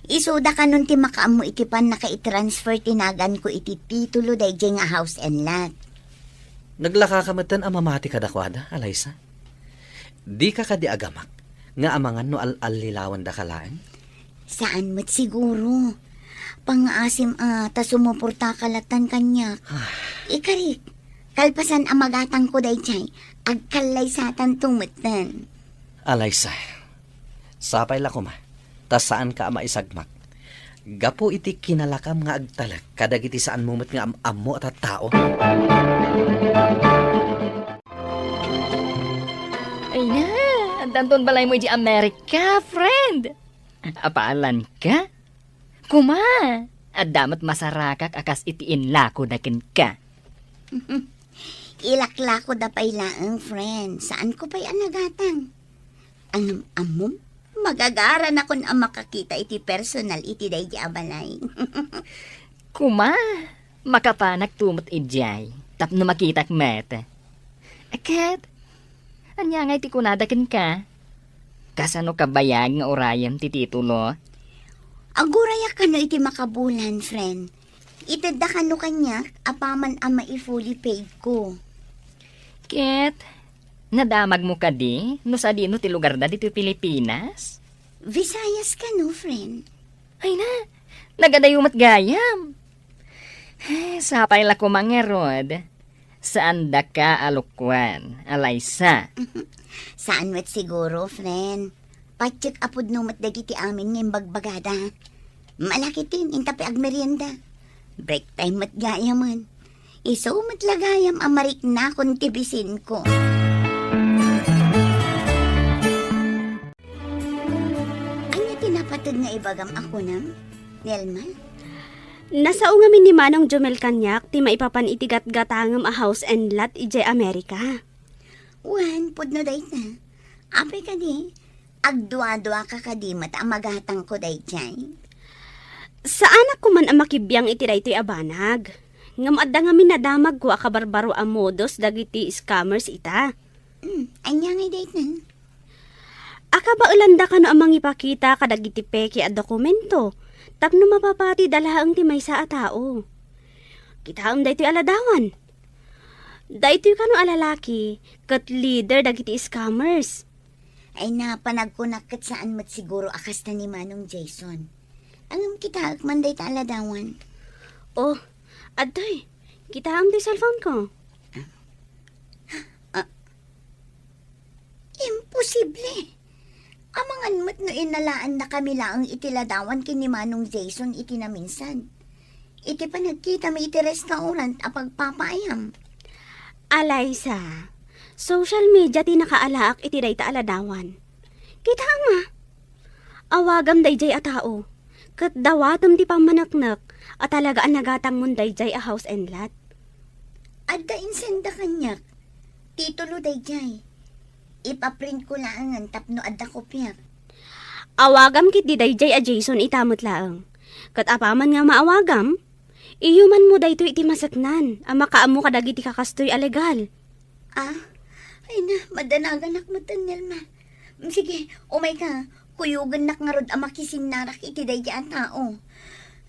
Isuda kanon ti makaammo iti pannakaitransfer ti naganko iti titulo daydiay nga house and lot. Naglakaka metten a mamati kadakuada, Alaysa? Dika kadi agamak nga amangan no al-allilawandaka laeng? Saan met siguro. Pangngaasim a ta sumuportaka lattan kaniak. Ikarik, kalpasan a magatangko daydiay, agkallaysatanto metten. Alaysa, sapay la koma, ta saanka a maisagmak. Gapu iti kinalakam nga agtalek kadagiti saanmo met nga am-ammo a tattao. Ay na, addanton balaymo idiay Amerika, friend. Apalanka? Koma, adda met masarakak a kas iti inlakoda kenka. Ilaklakoda pay laeng, friend. Saanko pay a nagatang. Ngem ammom, magagaranakon a makakita iti personal iti daydiay a balay. Koma, makapanakto met idiay tapno makitak met. Ket, ania ngay ti kunada kenka? Kasano kabayag nga urayem ti titulo? Agurayak kano iti makabulan, friend. Itedda kano kaniak apaman a mai-fully paid ko. Ket, nadamagmo kadi no sadino ti lugarda ditoy Pilipinas? Visayas kano, friend. Ay na, nagadayo met gayam. Ay, sapay la koma ngarud. Saandaka a lukuan, Alaysa. Saan met siguro, friend. Patiek a pudno met dagiti amin nga imbagbagada. Malakitin, intapi agmerienda. Break time met gayamen. Isu met la gayam a mariknakon ti bisinko. Ania ti napateg nga ibagam a kunam, Nelma? Nasao ngamin ni Manong Jomel kaniak ti maipapan iti gatgatangem a house and lot idiay Amerika. Wen, pudno dayta. Apay kadi, agduaduaka kadi met a magatangko daydiay? Saanak koman a makibiang iti daytoy a banag. Ngem adda ngamin nadamagko a kabarbaro a modus dagiti scammers ita. Hmm, ania ngay dayta? Akabaelanda kano a mangipakita kadagiti peke a dokumento tapno mapapatida laeng ti maysa a tao. Kitaem daytoy a ladawan. Daytoy kano a lalaki ket leader dagiti scammers. Ay, napan agkunak ket saan met siguro a kasta ni Manong Jason. Ngem kitaek man dayta a ladawan. Oh, adtoy. Kitaem ti cellphone ko. Ah, imposible! Amangan met no innalaannakami laeng iti ladawan ken ni Manong Jason iti naminsan. Iti panagkitami iti restaurant a pagpapaayam. Alaysa, social media ti nakaalaak iti dayta a ladawan. Kitaem a. Awagam daydiay a tao, ket dawatem ti pammaneknek a talaga a nagatangmon daydiay a house and lot. Adda insenda kaniak. Titulo daydiay. Ipaprintko laengen tapno adda kopiak. Awagam ketdi daydiay a Jason ita met laeng. Ket apaman nga maawagam, iyumanmo daytoy iti maseknan a makaammo kadagiti kakastoy a legal. Ah, ay na, madanaganak met, Nelma. Mm, sige, umayka, kuyogennak ngarud a makisinnarak iti daydiay a tao.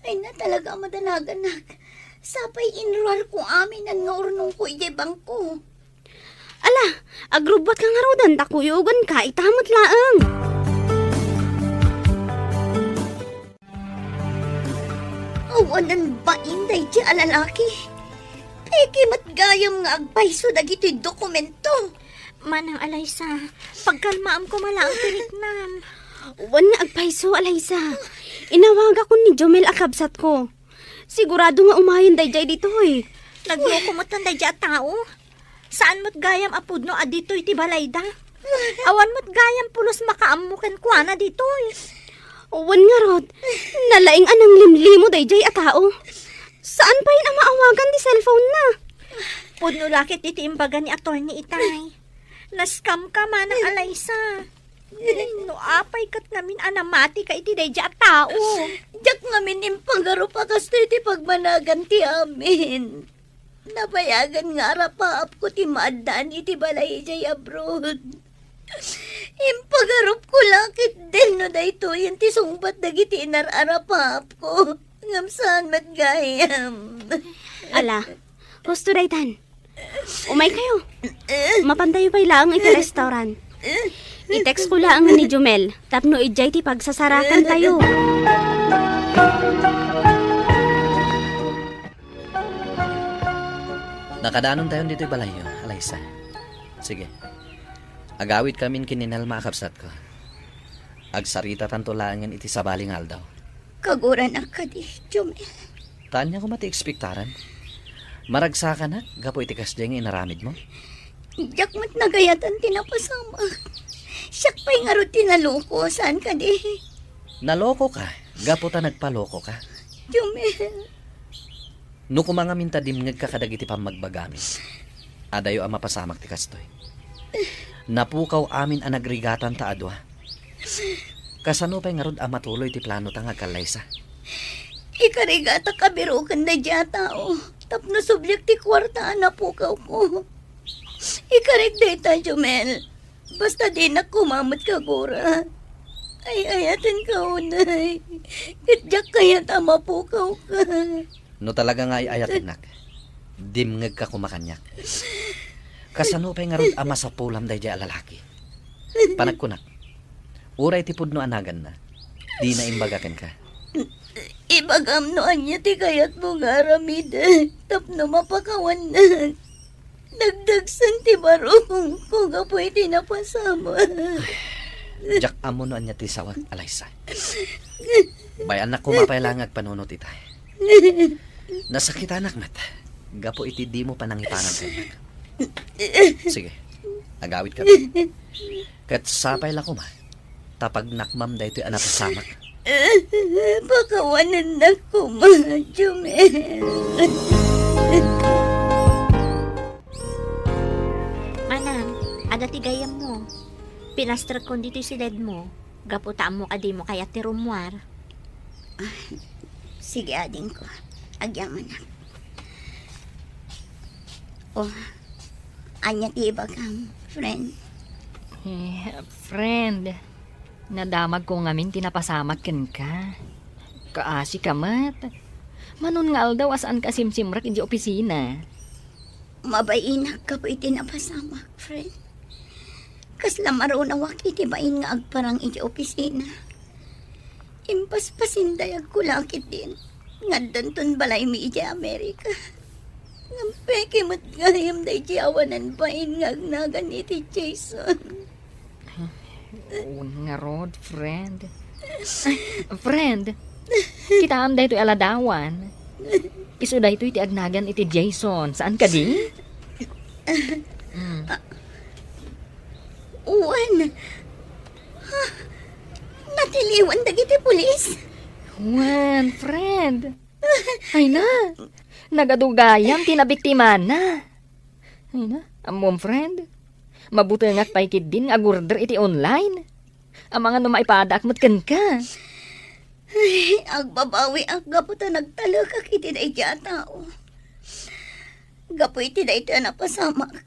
Ay na, talaga a madanaganak. Sapay inruarko aminan nga urnongko idiay bangko. Ala, agrubbuatka ngaruden ta kuyogenka ita met laeng. Awanen bain daydiay a lalaki. Peke met gayam nga agpayso dagitoy dokumento. Manang Alaysa, pagkalmaam koma laeng ti riknam. Wen nga agpayso, Alaysa. Inawagakon ni Jomel a kabsatko. Sigurado nga umayen daydiay ditoy. Nagloko met daydiay a tao. Saan met gayam a pudno a ditoy ti balayda. Awan met gayam pulos makaammo kenkuana ditoy. Wen ngarud, nalaing a nanglimlimo daydiay a tao. Saan pay a maawagan ti cellphone-na. Pudno la ket iti imbaga ni attorney itay. Na-scam ka, Manang Alaysa. No apay ket ngamin a namati ka iti daydiay a tao. Diak ngamin impagarup a kastoy ti pagmanagan ti amin. Nabayagan nga arapaapko ti maaddaan iti balay idiay abroad. Impagarupko la ketdin no daytoyen ti sungbat dagiti inar-arapaapko. Ngem saan met gayam. Ala, husto daytan. Umaykayo. Mapantayo pay laeng iti restaurant. I-text ko laeng ni Jomel tapno idiay ti pagsasarakantayo. Nakadanontayon ditoy balayyo, Alaysa. Sige. Agawidkamin ken ni Nelma a kabsatko. Agsaritatanto laengen iti sabali nga aldaw. Kaguranak kadi, Jomel. Ta ania koma ti ekspektaram? Maragsakanak gapu iti kasdiay nga inaramidmo? Diak met nagayatan ti napasamak. Siak pay ngarud ti naloko, saan kadi? Nalokoka gapu ta nagpalokoka. Jomel. No koma ngamin ta dimngegka kadagiti pammagbagami, adayo a mapasamak ti kastoy. Napukaw amin a nagrigatan ta a dua. Kasano pay ngarud a matuloy ti planota nga agkallaysa? Ikarigatak a biroken daydiay a tao tapno subliak ti kuarta a napukawko. Ikarek dayta, Jomel. Basta dinak koma met kagura. Ay-ayatenka unay. Ket diak kayat a mapukawka. No talaga nga ay-ayatennak, dimngegka koma kaniak. Kasano pay ngarud a masapulam daydiay a lalaki? Panagkunak, uray ti pudno a naganna, dina imbaga kenka. Ibagam no ania ti kayatmo nga aramiden tapno mapakawannak. Dagdagsen ti barukongko gapu iti napasamak. Diak ammo no ania ti sawek, Alaysa. Bay-annak koma pay la nga agpanunot ita. Nasakitanak met gapu iti dimo panangipanan kaniak. Sige, agawidka. Ket sapay la koma ta pagnakmam daytoy a napasamak. Pakawanennak koma, Jumel. Manang, adda ti gayyemmo. Pinastrekon ditoy siledmo, gapu ta ammok a dimo kayat ti rummuar. Sige, adingko. Agyamanak. Oh, ania ti ibagam, friend? Eh, friend, nadamagko ngamin ti napasamak kenka. Kaasika met. Manon nga aldaw a saanka a simsimrek idiay opisina. Mabainak gapu iti napasamak, friend. Kasla marunawak iti bain nga agparang iti opisina. Impaspasindayagko la ketdin nga addanton balaymi idiay Amerika. Ngem peke met gayam daydi awanan bain nga agnagan iti Jason. Wen ngarud, friend. Friend, kitaem daytoy a ladawan. Isu daytoy ti agnagan iti Jason, saan kadi? Hmm. Wen. Ha? Natiliwan dagiti pulis? Wen, friend. Ay na, nagadu gayam ti nabiktimana. Ay na, ammom, friend. Mabutengak pay ketdin nga agorder iti online. Amangan no maipadaak met kenka. Ay, agbabawiak gapu ta nagtalekak iti daydi a tao. Gapu iti daytoy a napasamak,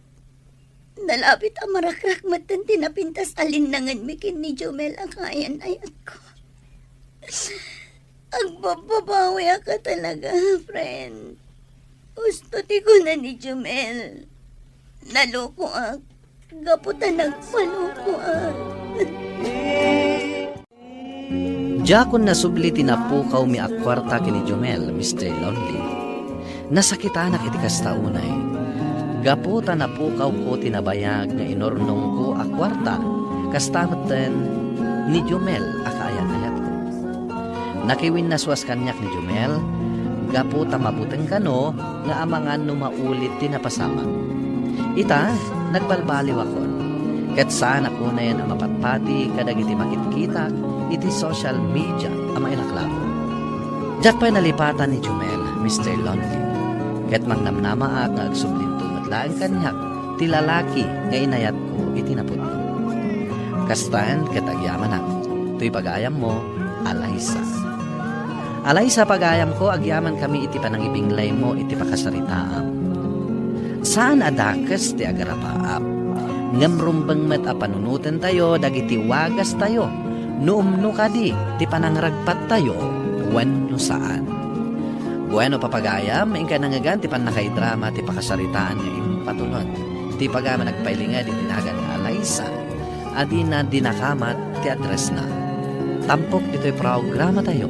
nalabit a marakrak metten ti napintas a linnangenmi ken ni Jumel a kaayan-ayatko. Agbababawiak a talaga, friend. Husto ti kuna ni Jumel. Nalokoak gapu ta nagpalokoak. Diakon nasubli ti napukawmi a kuarta ken ni Jumel, Mister Lonely. Nasakitanak iti kasta unay. Gapu ta napukawko ti nabayag nga inurnongko a kuarta, kasta metten ni Jumel a kaayan-ayatko. Nakiwinnasuas kaniak ni Jumel gapu ta mabuteng kano nga amangan no maulit ti napasamak. Ita, nagbalbaliwakon, ket saanak unayen a mapatpati kadagiti makitkitak iti social media a mailaklabo. Diak pay nalipatan ni Jumel, Mister Lonely, ket mangnamnamaak nga agsublinto met laeng kaniak ti lalaki nga inayatko iti napudno. Kastaen ket agyamanak, toy pagayammo, Alaysa. Alaysa, pagayamko, agyamankami iti panangibinglaymo iti pakasaritaam. Saan a dakes ti agarapaap, ngem rumbeng met a panunotentayo dagiti wagastayo, no umno kadi ti panangragpattayo wenno saan. Bueno, papagayam, inkay nangngegan ti pannakaidrama ti pakasaritaan nga impatulon ti pagayam a nagpailinged iti nagan nga Alaysa a dina dinakamat ti addressna. Tampok ditoy programatayo,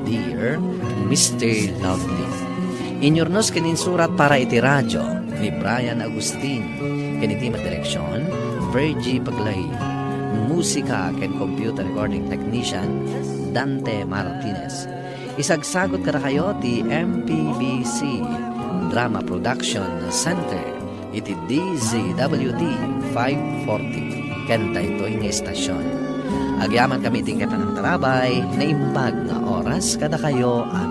Dear Mister Lovely. Inyurnos ken insurat para iti radio ni Brian Agustin, ken iti met direksion, Virgie Paglay. Musika ken computer recording technician, Dante Martinez. Isagsagot kadakayo ti M P B C Drama Production Center iti D Z W T five forty ken daytoy nga istasion. Agyamankami iti inkay panangtarabay, naimbag nga oras kadakayo a